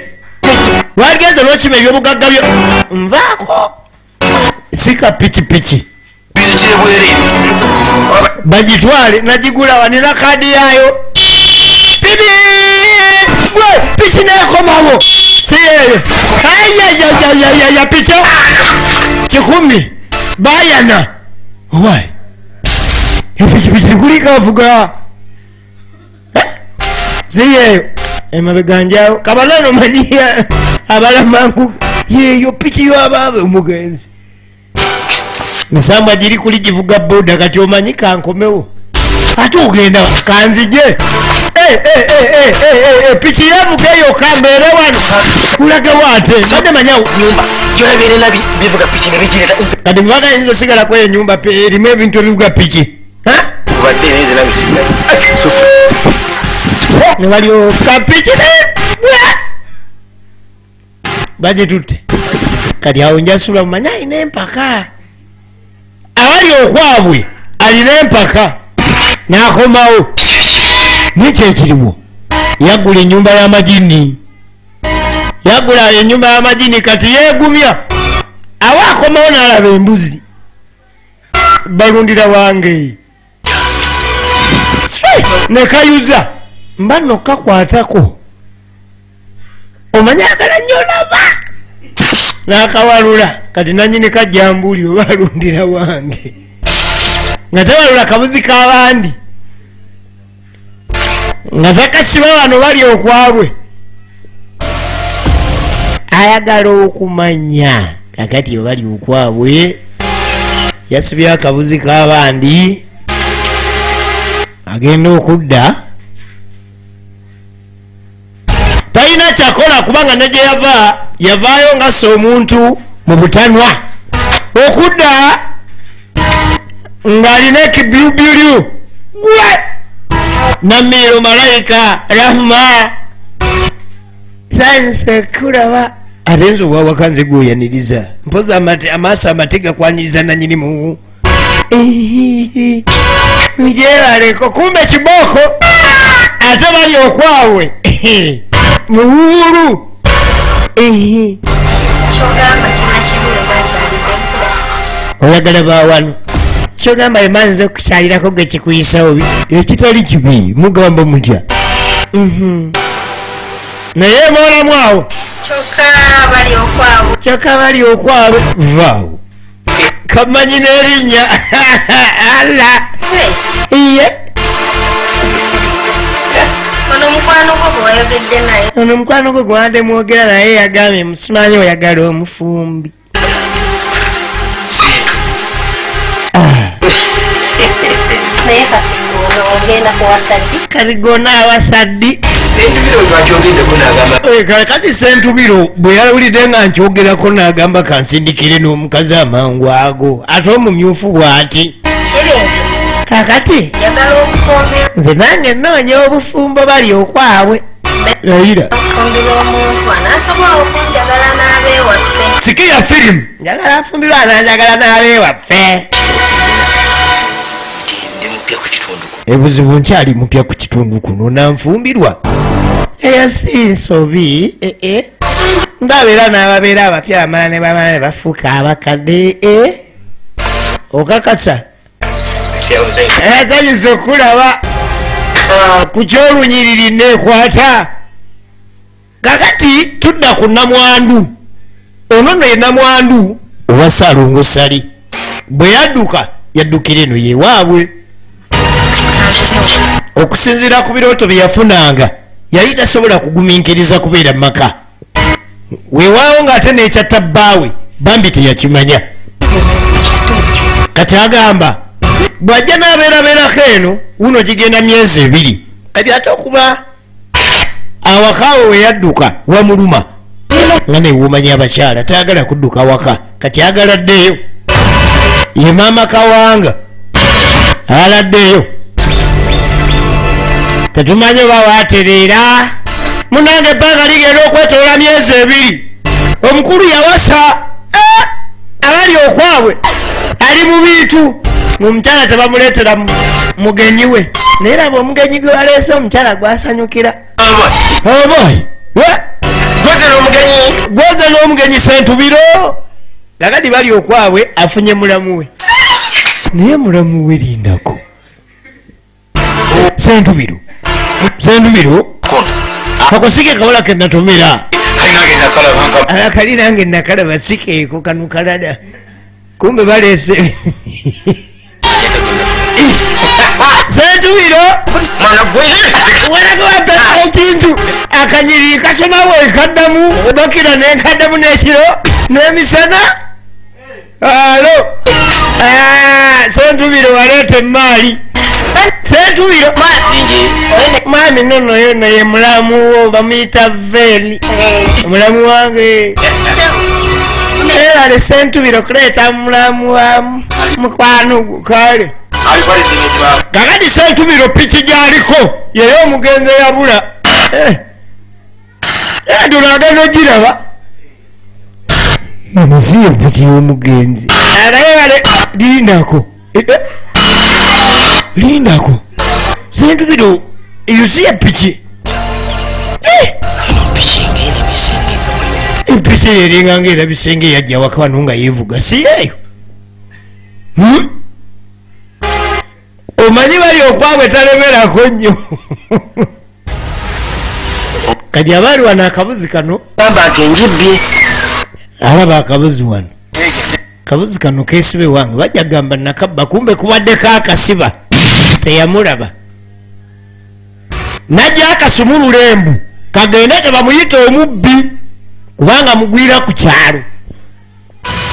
Speaker 1: Lwagenze n'okima ebyobugagga byo nvaako. Sika pikipiki bagitwale, nagigula wanina kaadi yaayo. Pibi gwe piki neekomawo si yeeyo. Ayayayayaya piki 10 bayana. Owaayi epikipiki kuliko avuga si yeeyo. Emabega njawo Kabanana omanyi abala mangu yeeyo piki y'abaabwe omugenzi. Misambwa giri kuli givuga boda. Kati omanyi kankomewo ate ogenda kanzije. Piki yevuga eyo kambeere wano kulagawo ate mbadde manyawo
Speaker 6: nyumba gyolabeerera bivuga piki ne bigireeta.
Speaker 1: Kati mubaga yinza osigalako enyumba erimu ebintu ebivuga piki. Ne balyoka piki bagitutte. Kati awo njasula mumanya alina empaka. Awali okwabwe alina empaka n'akomawo. Nikyo ekiriwo, yagula ennyumba y'amagini. Yagula ennyumba y'amagini kati yeegumya. Awo akomawo n'alaba embuzi balundira wange ne kayuza mba nno kakwatako. Omanyi agala nnyo olaba n'akawalula. Kati nannyini kajjambuli oba alundira wange nga tewalula kabuzi k'abandi nga takasiba bano bali okwabwe. Ayagala okumanya kakati obali okwabwe yasibye akabuzi k'abandi. Agenda okudda talina kyakola kubanga ne gye yava yavaayo ng'assa omuntu mu butanwa. Okudda ng'alina ekibyubyulyu gwe Namiiro Malayika Rahma sanse kulaba. Ate nze obwawaka nze gweoyaniriza mpozi amaaso amate gakwaniriza nanyinimu. Njebaleko kumbe kibooko ate bali okwabwe muwuulu. Oyagala bawano kyogamba emanze okukyalirako gwe kikuyisawo ekitali kibi mugamba mutya? Naye moolamu awo kyokka bali okwabwe vaawo kamanyi n'erinnya ala iye. Ono mukwano gwo gwandde mwogera naye yagambye musimanyi oyagala omufumbi.
Speaker 7: Naye kati ogenda kuwasa ddi?
Speaker 1: Kati gona awasa ddi? Kati Sentubiro bwe yawulidde nga nkyogerako n'agamba kansindikire n'omukazi amangu ago ate omumyufu bw'ati.
Speaker 7: Kiri nti
Speaker 1: kakati
Speaker 7: njagala okufumbirwa.
Speaker 1: Nze nange nnoonya obufumbo bali okwabwe. Layira.
Speaker 7: Okufumbirwa omuntu anaasobola okunjagala n'abeewaffe.
Speaker 1: Sikiya firimu. Njagala afumbirwa ananjagala n'abeewaffe. Ebuzibu nkyali mupya ku kitundu kuno nanfumbirwa. Eyo si nsobi ndabeera n'ababeera abapya bamala ne bamala ne bafuuka abakadde okakasa tayinza okulaba ku kyolunyiriri neekwata. Kakati tudda ku namwandu. Ono nno ye namwandu owa Ssaalongo Ssali. Bwe yadduka yaddukira eno yewaabwe. Okusinziira ku birooto bye yafunanga yali tasobola kugumiikiriza kubeera mu maka. Weewaawo ng'ate n'ekyatta bbaawe bambi teyakimanya. Kati agamba bw'ajja n'abeerabeerako eno wuno gigenda myezi 2. Kati ate okuba awaka we yadduka wamuluma nga newuumanya abakyala tayagala kudduka waka kati agala ddeeyo. Ye maama Kawanga aladdeeyo. Tetumanyi oba waatereera. Munnange ebbanga ligenda okwetoola myezi 2. Omukulu yawasa abali okwabwe ali mu bintu. Omukyala tebamuleetera mugenyi we. Naye laba omugenyi gwe baleese omukyala gwasanyukira. Gwoze n'omugenyi Sentubiro. Kakati bali okwabwe afunye mulamu we. Naye mulamu we lindako. Sentubiro. Sentubiro. Akosike kawala ke natomera. Akali nange nakalaba sikeeko kano kalala. Kumbe baleese. Sentubiro. Mwana gwe ekintu akanyiriri kasomawo ekaddamu bakira n'ekaddamu n'ekiro n'emisana. Alo. Sentubiro waleeta emaali. Sentubiro. Mwami nnono yono ye mulamu wo bamuyita Veri. Mulamu wange. Era Sentubiro kuleeta mulamu wa mukwano gwo kale. Kakati Sentubiro piki gy'aliko yeyo omugenzi eyabula. Era tulagenda ogiraba. Muziyo piki y'omugenzi. Naye bale lindako. Lindako. Sentubiro eyo si ya piki. Epiki eringa ng'erabise ng'eyajja waka wano nga yeevuga si yeeyo. Omanyi bali okwabwe talemerako nnyo. Kati abaali wano akabuzi kano alaba akabuzi wano. Kabuzi kano keesibe wange bajja gamba nakabba kumbe kubaddeko akasiba teyamulaba. Najja akasumulula embu kagende tebamuyita omubbi kubanga mugwira ku kyalo.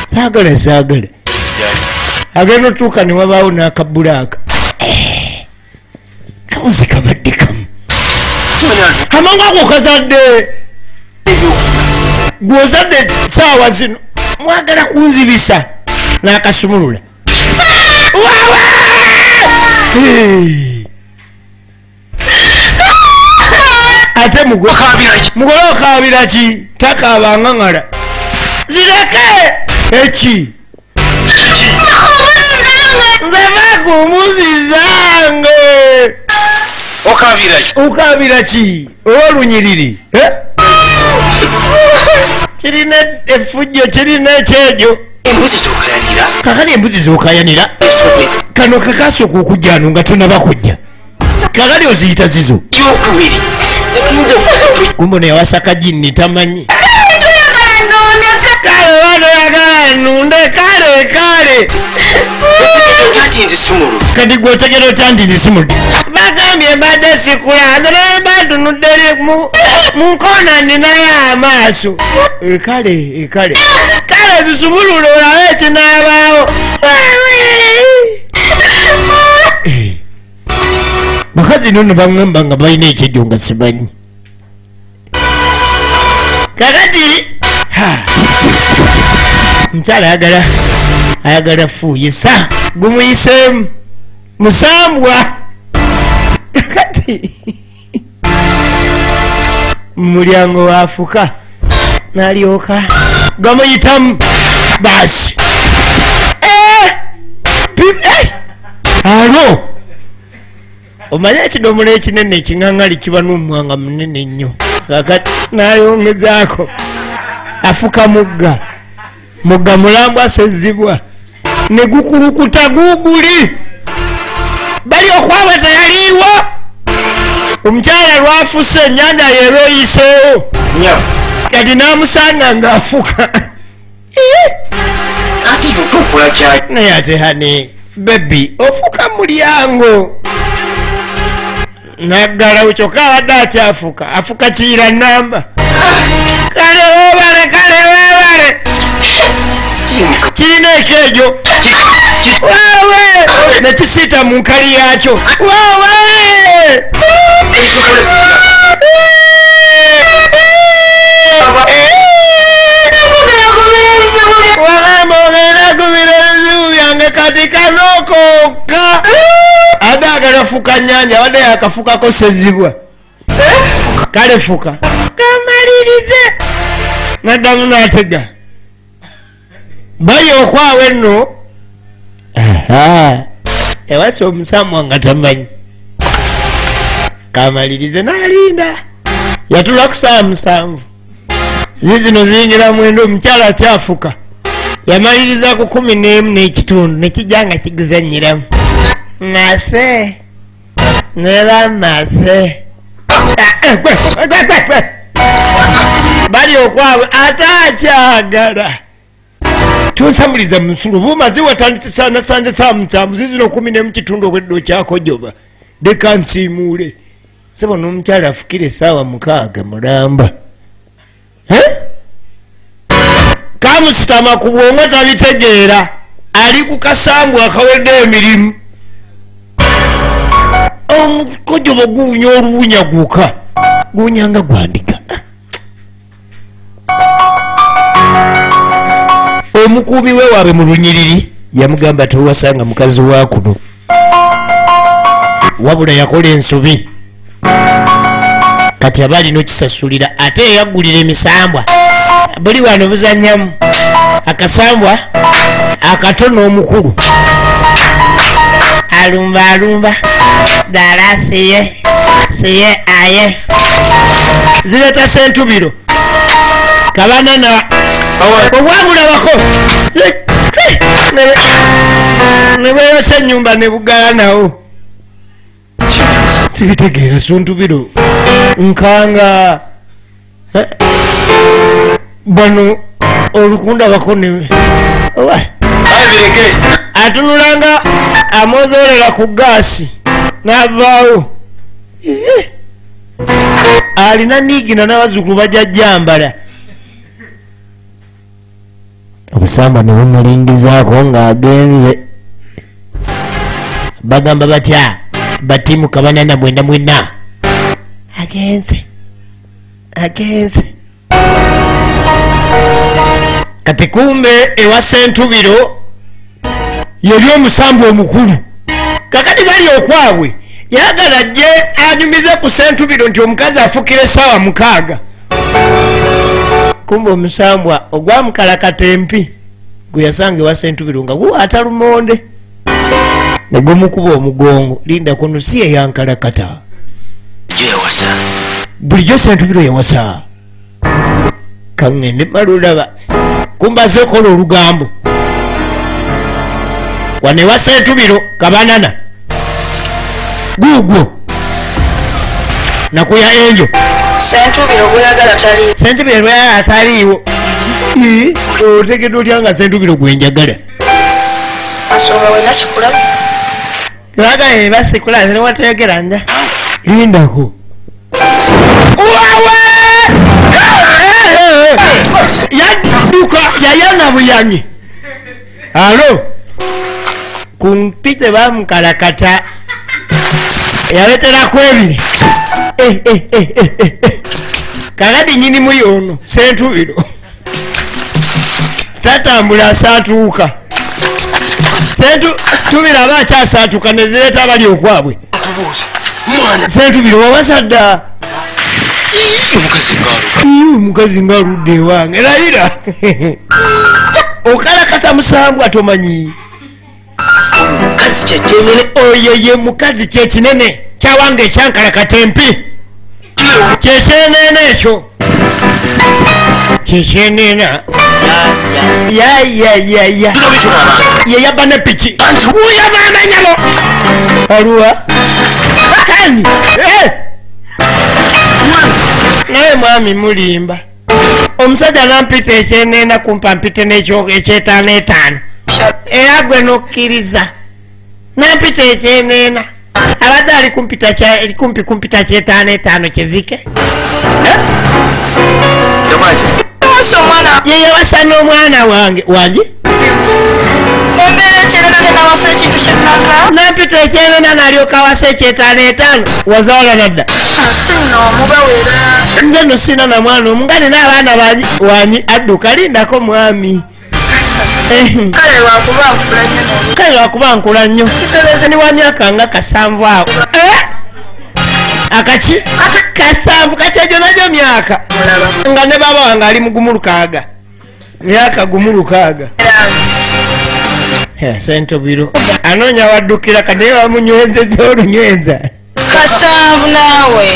Speaker 1: Saagala saagala. Agenda otuuka ne wabaawo n'akabulaaka. Kabuzi kabadde kamu. Amangu ago kazadde. Gw'ozadde ssaawa zino mwagala kunzibisa n'akasumulula. Wawa! Ate mugole okaabira ki? Takaaba ngaŋŋala. Zireke! Eki? Nze bakumuzizange. Okaabira ki? Ow'olunyiriri. Kirina effujjo kirina ekyejo. Kakati embuzi z'okayanira. Kano kakasooka okujja wano nga tonaba kujja. Kakati oziyita zizo. Kumbe yawasa kajinni tamanyi. Kale wano nunde kale kale. Kati gwe otegera otya nti nzisumuludde? Bagambye mbadde sikula nze naye mba ntunudde mu nkoona nninayo amaaso. Kale kale kale zisumulule olabe ekinaabaawo. Abakazi nno baŋŋamba nga balina ekyejjo nga simanyi. Kakati mukyala ayagala ayagala fuuyisa gumuyiseemu musambwa. Kakati mulyango waafuka n'alyoka gamuyitamu baasi. Alo omanye ekidomola ekinene ekiŋaŋali kiba n'omwanga munene nnyo. Kakati n'ayongezaako afuka mugga mugga mulambwa asezibwa ne gukulukuta guguli bali okwaba teyaliiwo. Omukyala lwafuse ennyanja yeeba eyiseewo kati n'amusanga ng'afuka. Naye ate hane bebi ofuka mulyango naggalawo kyokka abadde akyafuka afuka kiyira namba. Kale weebale kale weebale kirina ekyejo wewe nekisiita mu nkali yakyo wewe wagamba ogenda gumira ebizibu byange kati kanokoka adde agalafuka nnyanja abadde yakafukako sezibwa. Kale fuka kamalirize naddamu n'atega bali okwawe nno ewasa omusamwa nga tamanyi kamalirize n'alinda yatula ku ssaawa 7 zizino ziyingira 9 omukyala akyafuka yamaliriza ku 11 n'ekitundu nekijja nga kiguzannyiramu mase nera mase bali okwabwe ate akyagala tunsamuliza munsulu bumaze watandise nasanze ssaawa 7 zizino 11 obwedde okyakojoba leka nsiimuule. Sebo n'omukyala afukire essaawa 6 mulamba kamusitama ku bwongo tabitegeera ali ku kasambu akawedde emirimu omukojobo guwunya oluwunya gwokka guwunya nga gwandika. Omukuumi we waabwe mu lunyiriri yamugamba towasanga mukazi wa kuno wabula yakola ensobi kati aba alina okisasulira ate eyaggulira emisambwa buli wano buzannyamu akasambwa akato n'omukulu alumba alumba ddala siye siye aye zireeta sentubiro kabanana obwamulabako ne bweyokya ennyumba ne bugaanawo. Sibitegeera sentubiro nkanga bano olukundabako ne atunulanga amozoolera ku gaasi n'avaawo alina niigina n'abazzukulu bajja jjambala. Obusamba ne bumulingizaako ng'agenze. Bagamba batya batimu kabanana 99 agenze agenze. Kati kumbe ewa Sentubiro yali omusambu omukulu. Kakati bali okwabwe yagala gye anyumize ku Sentubiro nti omukazi afukire essaawa 6. Kumbe omusambwa ogwamukalakata empi gwe yasanga ewa Sentubiro nga guwaata lumonde ne gumukuba omugongo. Linda kuno si eyankalakata bulijjo Sentubiro yawasa kaŋŋende malulaba kumbe azze okola olugambo wano ewa Sentubiro kabanana guugwo nakuya enjo
Speaker 3: Sentubiro gweyagala taliiwo.
Speaker 1: Sentubiro gweyagala taliiwo. Otegedde otya nga Sentubiro gwe njagala?
Speaker 3: Asonga wena kikulabika.
Speaker 1: Lwagala basikula nze newateegera nja lindako. Wawe! Yadduka yayana buyanyi. Alo kumpi tebamukalakata. Yaletera kwebiri. Kakati nyini muyono Sentubiro. Tatambula asatuuka. Sentubiro aba akyasatuuka ne zireeta abali okwabwe. Sentubiro wabasadda. Omukazi ng'aludde ewange layira. Okalakata musambwa tomanyi. Oyo ye mukazi kyekinene kyawange ekyankalakata empi. Kyekyenene ekyo. Kyekyenena. Ya ya ya ya. Ye yabba ne piki. Wuya maama nyabo. Aluwa. Ani. Naye mwami mulimba. Omusajja nampita ekyenena kumpa mpite n'ekyo ekyetaano etaano. Era gwe n'okkiriza. Nampita ekyenena. Abadde ali kumpi kumpita kyetaano etaano kizike. Ye yawasa n'omwana wange. Wangi? Nampita ekyenena n'alyoka awasa ekyetaano etaano. Wazaala nadda. Nze nno sina na mwana omu nga nina abaana bangi. Wangi adduka lindako mwami. Kale lwakuba nkula nnyo. Ni wa myaka nga 7 awo. Akaki? 7 kati egyo nagyo myaka. Nga ne baba wange ali mu 6. Myaka 6. Sentubiro anoonya waddukira kati naye bamunywezezza olunyweza.
Speaker 3: 7 naawe.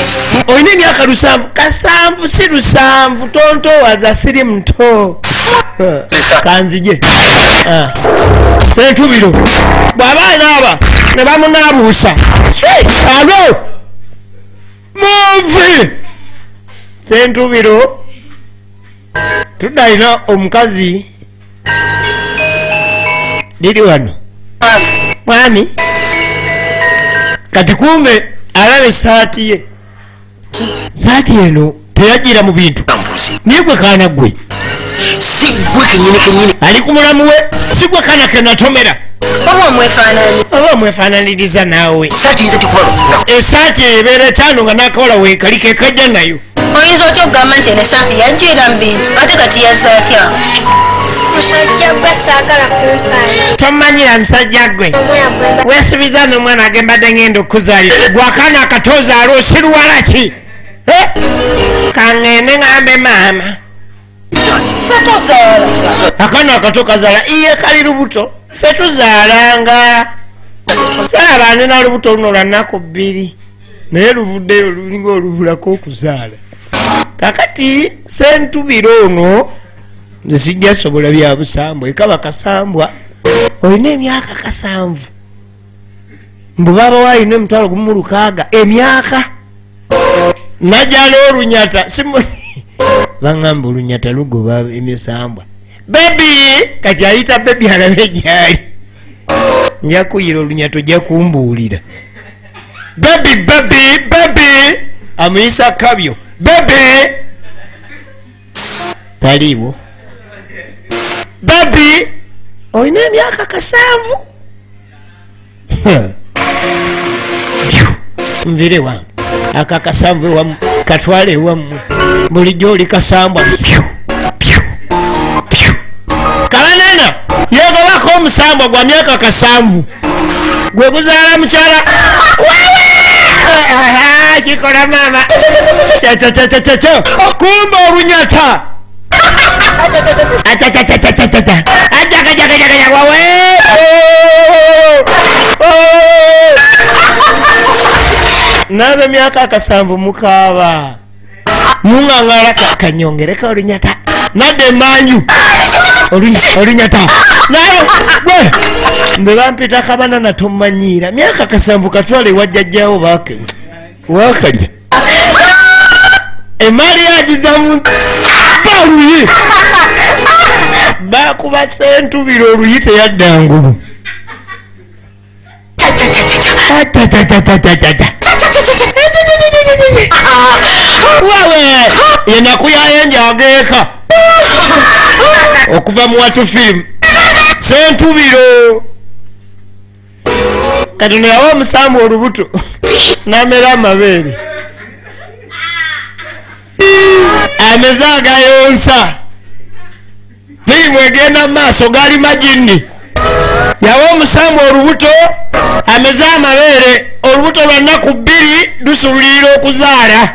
Speaker 1: Olina emyaka 7. 7 si 7 tontowaza siri muto. Kanzije. Sentubiro bw'aba anaaba ne bamunaabuusa. Alo! Muvi! Sentubiro tudda alina omukazi liri wano. Mwami kati kumbe alaba essaati ye. Saati eno teyajjira mu bintu. Naye gwe kaana gwe.
Speaker 6: Si gwe kennyini kennyini.
Speaker 1: Ali ku mulamu we si gwe kaana ke natomera. Oba omwefaananiriza naawe. Essaati ebeera 5 nga n'akawola weekali ke kajja nayo.
Speaker 7: Oyinza otya okugamba nti eno essaati yajjira mu bintu ate kati yazza atya?
Speaker 8: Musajja gwe saagala kumpaana.
Speaker 1: Tomanyira musajja gwe. Weesuubiza n'omwana ge mbadde ngenda okuzaalira. Gwe akaana akatozaala osiruwala ki? Kaŋŋende ŋŋambe maama.
Speaker 7: Ffe tuzaala.
Speaker 1: Akaana akato kazaala iye kali lubuto. Ffe tuzaalanga. Tulaba nina lubuto luno lwa nnaku 2. Naye luvuddeyo lulinga olubulako okuzaala. Kakati Sentubiro ono nze sijja sobola bya busambwa. Ekaba kasambwa. Olina emyaka 7. Mbu baaba waalina emitwalo 16 emyaka. Najja n'olunyata. Baŋŋamba olunyata lugoba emisambwa. Bebi! Kati ayita bebi alabe gy'ali. Nja kuyira olunyata ojja kumbuulira. Bebi, bebi, bebi! Amuyisa kabyo. Bebi! Taliiwo. Bebi! Olina emyaka 7. Nvire wange. Aka 7 ewammwe katwale ewammwe. Bulijjo oli kasambwa. Kabanana yeegobako omusambwa gwa myaka 7. Gwe guzaala mukyala. Kikola maama. Kyo. Kumba olunyata. Achachachachachacha. Ajakajakaja wawe. N'aba emyaka 7 mukaaba. Muŋŋaŋala kanyongereko olunyata. Nadda emanju. Olunyata. Naye gwe nze bampita kabanana tomanyiira. Myaka 7 katwale ewa jjajjaawo baake. Waakalya. Emaali yagiza mu baluyi. Baakuba Sentubiro oluyi teyadda ngulu. Wawe enaku yayenja ageeka okuva mu Watu Film. Sentubiro Katonda yawa omusambu olubuto. Namera amabeere. Ameze agayonsa. Firimu egenda mu maaso gali majinni. Yawa omusango olubuto, ameze amabeere, olubuto lwa nnaku 2 lusulirira okuzaala.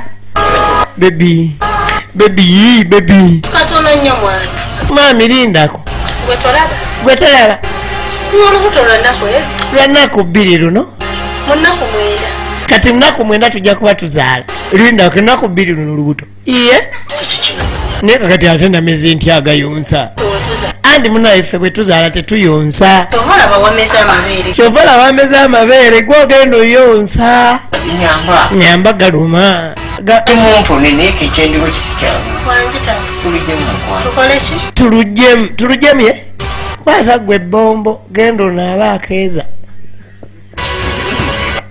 Speaker 1: Baby, baby, baby.
Speaker 7: Katono nnyo mwana.
Speaker 1: Maami lindako.
Speaker 7: Gwe tolaba.
Speaker 1: Gwe tolaba.
Speaker 7: Olubuto lwa nnaku ezi.
Speaker 1: Lwa nnaku 2 luno.
Speaker 7: Mu nnaku 9.
Speaker 1: Kati nnaku 9 tujja kuba tuzaala. Lindako ennaku 2 luno olubuto. Iye. Naye kakati ate nameze ntya agayonsa. Andi munnaffe bwe tuzaala tetuyonsa.
Speaker 3: Kyova olaba wameze amabeere.
Speaker 1: Kyova olaba wameze amabeere gw'ogenda oyonsa. Nyamba galuma. Tuluggyemu tuluggyemu ye. Kwata gwe ebbombo genda onaabe akeeza.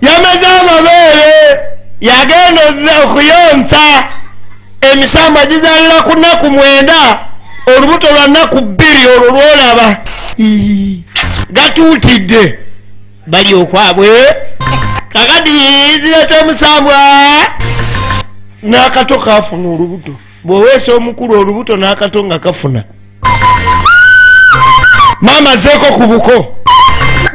Speaker 1: Yameze amabeere yagenda okuyonsa. Emisambwa gizaalira ku nnaku 9. Olubuto lwa nnaku 2 olwo lw'olaba. Gatuutidde bali okwabwe. Kakati zireeta omusambwa n'akato kafuna olubuto. Bw'oweesa omukulu olubuto n'akato nga kafuna. Maama azzeeko ku buko.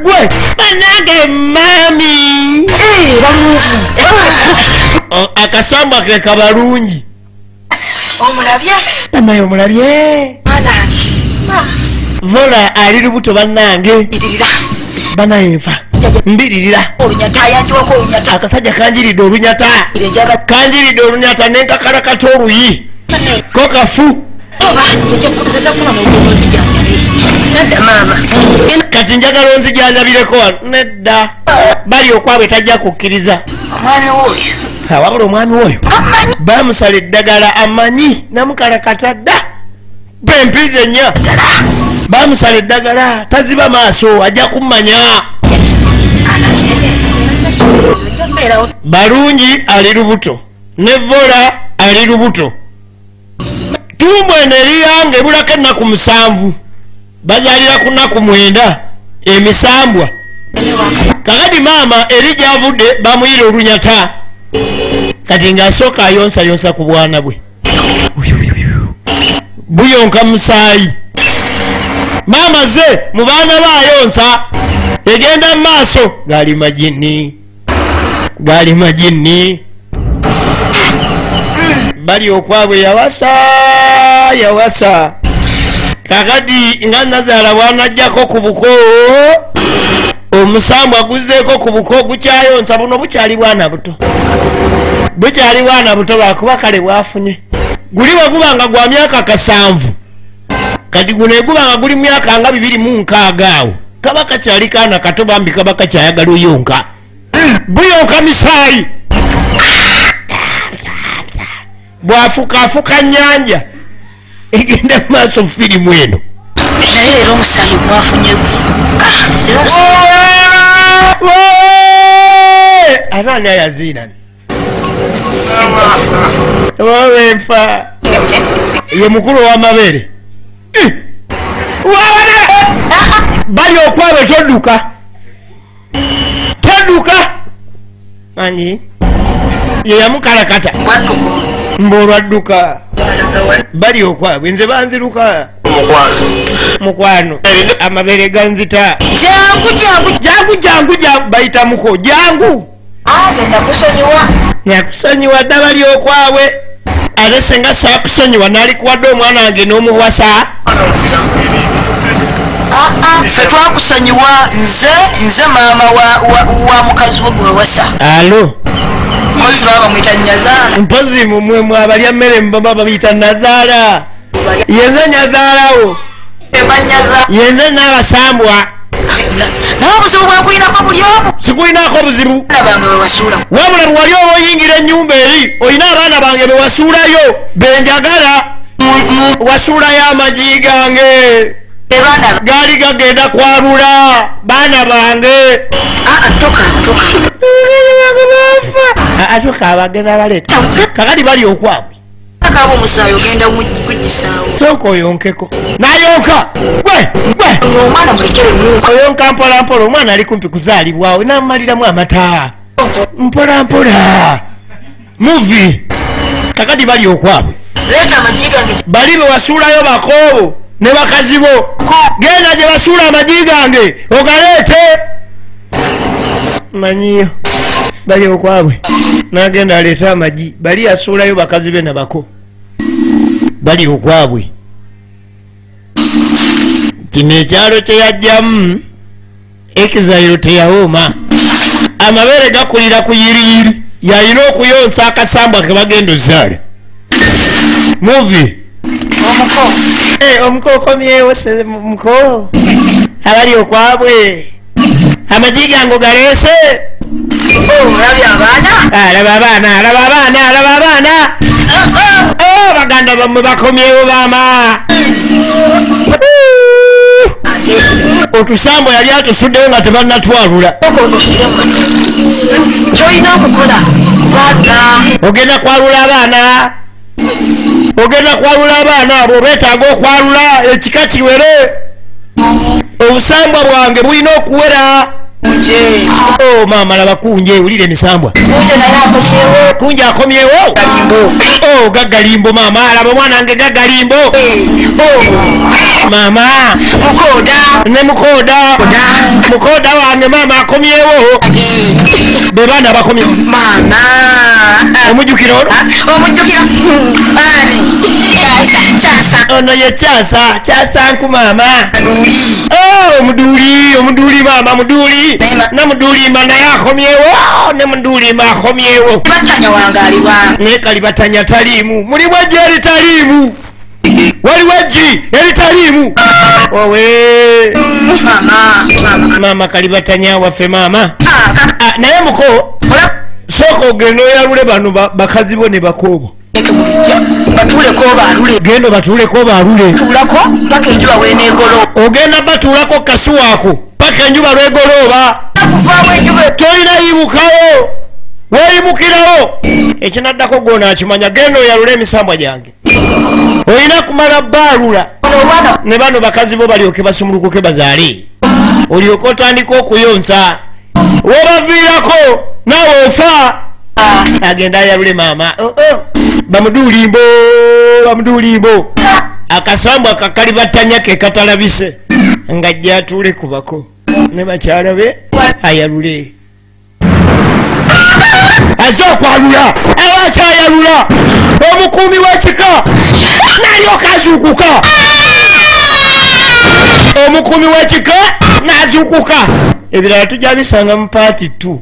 Speaker 1: Gwe bannange maami. Akasambwa ke kabalungi.
Speaker 3: Omulabye?
Speaker 1: Bannange omulabye? Vola ali lubuto bannange. Bannange nfa. Mbiririra. Akasajja kanjiridde olunyata. Kanjiridde olunyata ne nkakalakata oluyi. Ko kafu. Kati njagala onzijanjabireko wano. Nedda. Bali okwabwe tajja kukkiriza.
Speaker 3: Omwami woyo.
Speaker 1: Wabula omwami woyo bamusala eddagala amanyi namukalakata dda. Bempize ennyo. Bamusala eddagala taziba maaso ajja kummanya. Balungi ali lubuto ne Vola ali lubuto. Tumbo eno eriyange ebulako ennaku 7. Bazaalira ku nnaku 9 emisambwa. Kakati maama eri gy'avudde bamuyira olunyata. Kati ng'asooka ayonsayonsa ku bwana bwe. Buyonka musaayi. Maama ze mu baana be ayonsa. Egenda mu maaso gali majinni. Gali majinni. Bali okwabwe yawasa yawasa. Kakati nga nazaala bw'anajjako ku buko omusambwa guzzeeko ku buko gukyayonsa buno bukyali bwana buto. Bukyali bwana buto lwakuba kale bwafunye. Guli bwe guba nga gwa myaka 7. Kati guno eguba nga guli myaka nga 26 awo. Kaba kakyali kaana kato bambi kaba kakyayagala oyonka. Buyonka misaayi. Bwafukaafuka nnyanja. Egenda mu maaso firimu eno.
Speaker 3: Naye leero omusaayi gwafunye.
Speaker 1: Ate ani ayaziina? Wewe nfa. Ye mukulu ow'amabeere. Bali okwabwe todduka. Todduka. Manyi ye yamukalakata. Mbu olwadduka. Bali okwabwe nze banziruka. Mukwano. Amabeere ganzita.
Speaker 3: Jangu jangu.
Speaker 1: Jangu jangu jangu bayita muko jangu. Nakusonyiwa dda bali okwabwe. Ate senga saakusonyiwa naalikuwadde omwana wange n'omuwasa.
Speaker 3: Ffe twakusonyiwa nze maama wa mukazi we gwe wasa.
Speaker 1: Alo.
Speaker 3: Mpozi baba bamuyita Nyazaala.
Speaker 1: Mpozi mwe abalya mmere baba bamuyita Nazaala. Yenze Nyazaalawo. Yenze n'abasambwa.
Speaker 3: Naye obuzibu bwenkulinako buli obu.
Speaker 1: Sikulinako buzibu.
Speaker 3: Abaana bange be wasuula.
Speaker 1: Wabula bwe wali oba oyingira ennyumba eri olina abaana bange be wasuulayo be njagala. Wasuulayo amagi gange. Gaali gagenda kwalula baana bange. Toka abagenda baleeta. Kakati bali okwabwe. Sooka oyonkeko. Nayonka! Gwe! Gwe! Oyonka mpola mpola omwana ali kumpi kuzaalibwawo n'amumaliramu amata. Mpola mpola. Movie. Kakati bali okwabwe.
Speaker 3: Leeta amagi gange.
Speaker 1: Bali be wasuulayo bakoobo ne bakazi bo. Genda gye basuula amagi gange ogaleete. Manyiyo bali okwabwe nagenda aleeta amagi. Bali asuulayo bakazi be nabako. Bali okwabwe. Kino ekyalo kye yajjamu exile teyawooma. Amabeere gakulira ku yiriyiri. Yalina okuyonsa akasambwa ke bagenda ozzaala. Movie.
Speaker 3: Omuko.
Speaker 1: Omuko okomyewo muko. Abali okwabwe. Amagi gange galeese.
Speaker 3: Olabye abaana?
Speaker 1: Alaba abaana, alaba abaana, alaba abaana. Baganda bammwe bakomyewo baama. Otusambwa yali atusuddeyo nga tebannatwalula.
Speaker 3: Ky'olina okukola kwalula.
Speaker 1: Ogenda kwalula abaana. Ogenda kwalula abaana abo beetaaga okwalula ekika kiwere. Obusambwa bwange bulina okuwera. Oh maama laba kunje wulira emisambwa.
Speaker 3: Kunje naye akomyewo.
Speaker 1: Kunje akomyewo.
Speaker 3: Galimbo.
Speaker 1: Oh gagalimbo maama alaba omwana wange gagalimbo.
Speaker 3: Oh
Speaker 1: maama.
Speaker 3: Mukoda.
Speaker 1: Ne mukoda. Mukoda wange maama akomyewo. Be baana bakomyewo.
Speaker 3: Maama.
Speaker 1: Omujjukira ono?
Speaker 3: Omujjukira. Ani? Kyasa.
Speaker 1: Ono ye Kyasa. Kyasa nku maama.
Speaker 3: Muduli.
Speaker 1: Oh muduli, omuduli maama muduli. Namudulima naye akomyewo. Ne mudulima akomyewo.
Speaker 3: Batanya wange aliwa.
Speaker 1: Naye kalibatanya taliimu. Mulimu eggi eritaliimu. Waliwo eggi eritaliimu. Owe.
Speaker 3: Maama, maama.
Speaker 1: Maama kalibatanya waffe maama. Naye muko. Sooka ogenda oyalule bano bakazi bo ne bakoobo.
Speaker 3: Batuuleko baalule.
Speaker 1: Genda batuuleko baalule.
Speaker 3: Tuulako paka enjuba w'eneegolooba.
Speaker 1: Ogenda batuulako kasuwaako paka enjuba lw'egolooba.
Speaker 3: Kuvaamu enjuba.
Speaker 1: Tolina yimukawo. Weeyimukirawo. Ekinaddako gw'onaakimanya. Genda oyalule emisambwa gyange. Olina kumala baalula. Ne bano bakazi bo balyoke basumulukuke bazaale. Olyoke otandika okuyonsa. W'obaviirako naawe ofa. Agenda ayalule maama. Bamudulimbo, bamudulimbo. Akasambwa kakalibatanya ke katalabise. Ng'ajja atuule ku bako. Ne bakyala be ayalule. Azze okwalula, awakyayalula. Omukuumi w'ekika n'alyoka azuukuka. Omukuumi w'ekika n'azuukuka. Ebirala tujja bisanga mu paati 2.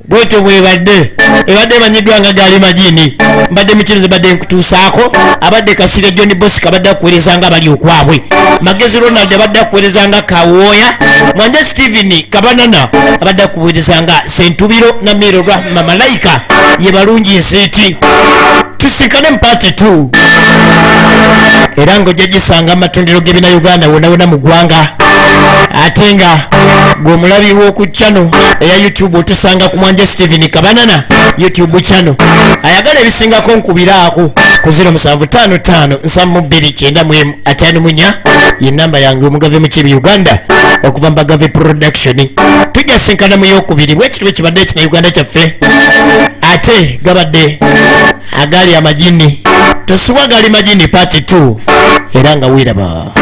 Speaker 1: Bwetyo bwebadde ebadde emanyiddwa nga gaali majini. Mbadde mukirize badde nkutuusaako. Abadde Kasirye John Bosco abadde akuweereza nga bali okwabwe. Magezi Ronald abadde akuweereza nga Kawooya. Mwanje Steven Kabanana abadde akuweereza nga Sentubiro na Miro Rahma Malayika ye balungi nsiiti. Tusinkane mu paati 2. Era ng'ojja gisanga amatundiro g'ebina Uganda wonna wonna mu ggwanga. Ate nga gw'omulabi w'oku channel eya YouTube otusanga ku Mwanje Steven Kabanana YouTube channel. Ayagala ebisingako nkubiraako ku 0755 72 94 ye namba yange omugave mu kibi Uganda okuva Mbagave Production. Tujja sinkana mu yokubiri bwekitube kibadde ekina Uganda kyaffe. Ate gabadde agali amajini. Tosubwa gali majini part 2 era nga weeraba.